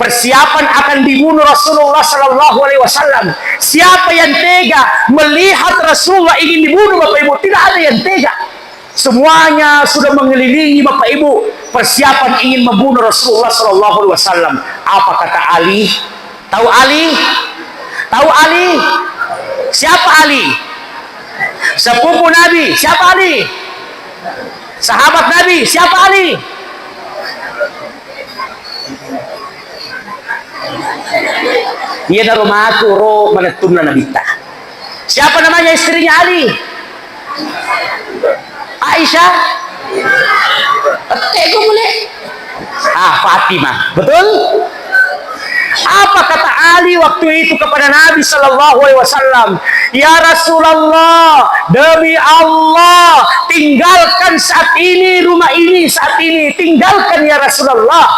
Persiapan akan dibunuh Rasulullah Sallallahu Alaihi Wasallam. Siapa yang tega melihat Rasulullah ingin dibunuh, Bapak Ibu? Tidak ada yang tega. Semuanya sudah mengelilingi Bapak Ibu, persiapan ingin membunuh Rasulullah Sallallahu Alaihi Wasallam. Apa kata Ali? Tahu Ali? Tahu Ali? Siapa Ali? Sepupu Nabi. Siapa Ali? Sahabat Nabi. Siapa Ali? Iyanaro matu ro manettunna Nabitta. Siapa namanya istrinya Ali? Aisyah? Tega boleh? Ah, Fatimah. Betul? Apa kata Ali waktu itu kepada Nabi sallallahu alaihi wasallam? "Ya Rasulullah, demi Allah, tinggalkan saat ini rumah ini, saat ini. Tinggalkan, ya Rasulullah."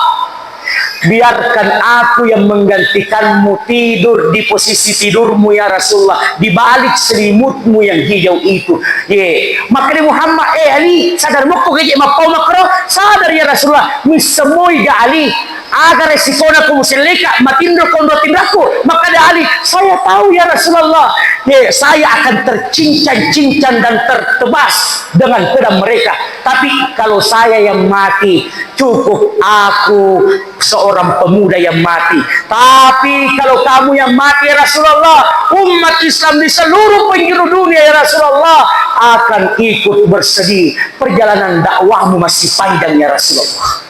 Biarkan aku yang menggantikanmu tidur di posisi tidurmu, ya Rasulullah, di balik selimutmu yang hijau itu. Ye, makkeda Muhammad, "Eh, Ali, sadar mokko gaje mappau makkoro?" "Sadar, ya Rasulullah." "Missemoi ga, Ali, aga resikona ko muselleka matinro konro tinrakku?" Makkeda Ali, "Saya tahu, ya Rasulullah. Ye, saya akan tercincang-cincang dan tertebas dengan pedang mereka. Tapi kalau saya yang mati, cukup aku seorang pemuda yang mati. Tapi kalau kamu yang mati, ya Rasulullah, umat Islam di seluruh penjuru dunia, ya Rasulullah, akan ikut bersedih. Perjalanan dakwahmu masih panjang, ya Rasulullah."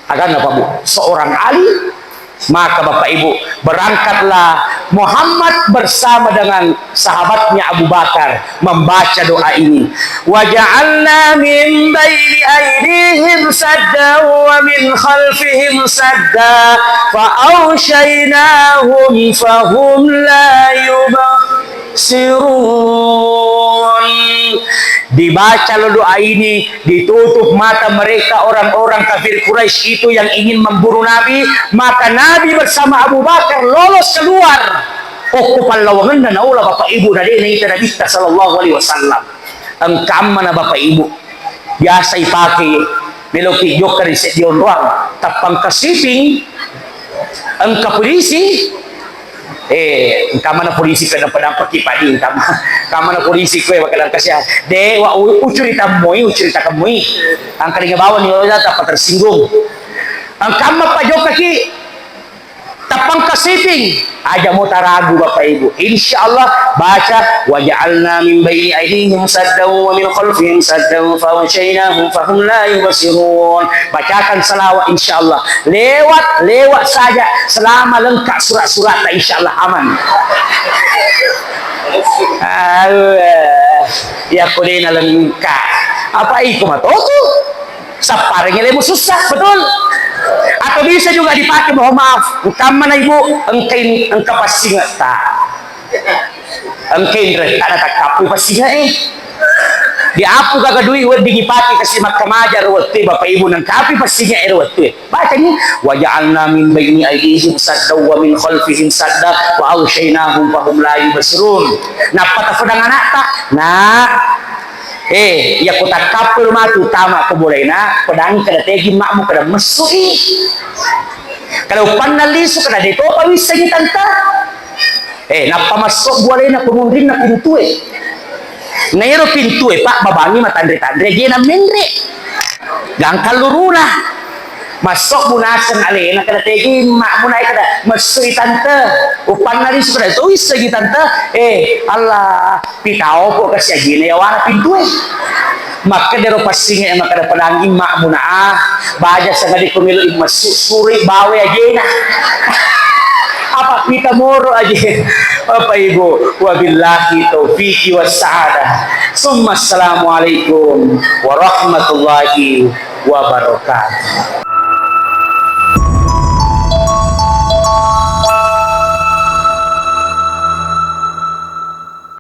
Aganna, Pak Bu, seorang Ali. Maka, Bapak Ibu, berangkatlah Muhammad bersama dengan sahabatnya Abu Bakar membaca doa ini. "Waja'alna min baini aidihim sadda wa min khalfihim sadda fa aghsyainahum fahum la yubsirun." Dibaca lo doa ini, ditutup mata mereka orang-orang kafir Quraisy itu yang ingin membunuh Nabi, maka Nabi bersama Abu Bakar lolos keluar. Okko pallawangenna naola, Bapak Ibu, na de naita Nabitta sallallahu alaihi wasallam. Engka ammana, Bapak Ibu, biasa ipake meloki jokka ri seddi onroang, tappangka sweeping, engka polisi, eh, engka mana polisi, pedang-pedang paki padi, engka ma-, engka mana polisi kue bakal engka sia. De, wa u-, ucurita moi, ucurita kemui. Angkalinga bawani, oda tappa tersinggung. Engka amma pajokkaki, tappangka sweeping, aja mo taragu, Bapak Ibu. Insya Allah, baca, "Waja'alna min baini aidihim saddan wa min khalfihim saddan fa aghsyainahum fahum la yubsirun." Bacakan salawat, insya Allah. Lewat, lewat saja selama lengkap surat-suratnya, insya Allah aman. Allah, ya, kau dena lengkap. Apa iko matotu? Sapparengngi lemo sussa, betul? Atau bisa juga dipakai, mohon maaf, engka mana ibu, engka in-, engka passingetta. Engka inre, ada takkapu passinge, eh. Di apu gaga dui wedding ipake kasi makkamaja ro wettu, Bapak Ibu, nangkapi passinge ro wettu. Baca ni, "Waja'alna min baini aidihim sadda wa min khalfihim sadda wa aghsyainahum fahum la yubsirun." Nappa tafedang anakta, "Nak, eh, iya ko takkappelo matu tama ko bolena, pedang kada tegi makmu kada messu i. Kada upanna lisu kada detopa wissengi tanta." Eh, nappa massobbu alena ko munrinna pintue. Na ero pintue, Pak, babangi matanre-tanre, jena menre. Gangkang luruna. Massobbu naseng alena, kada tegi makmu nae kada messui tante. Upanna lisu kada to wissengi tante. Eh, Allah, pitaopo kasi ajena yawana pintue. Makkedaro passinge makkeda pedangi makmu na, ah, baja sangadi ko melo immassu, suroi bawe ajena. Apa pita moro aje. Bapak Ibu, wabillahi taufiqi wassa'adah. Summa assalamualaikum warahmatullahi wabarakatuh.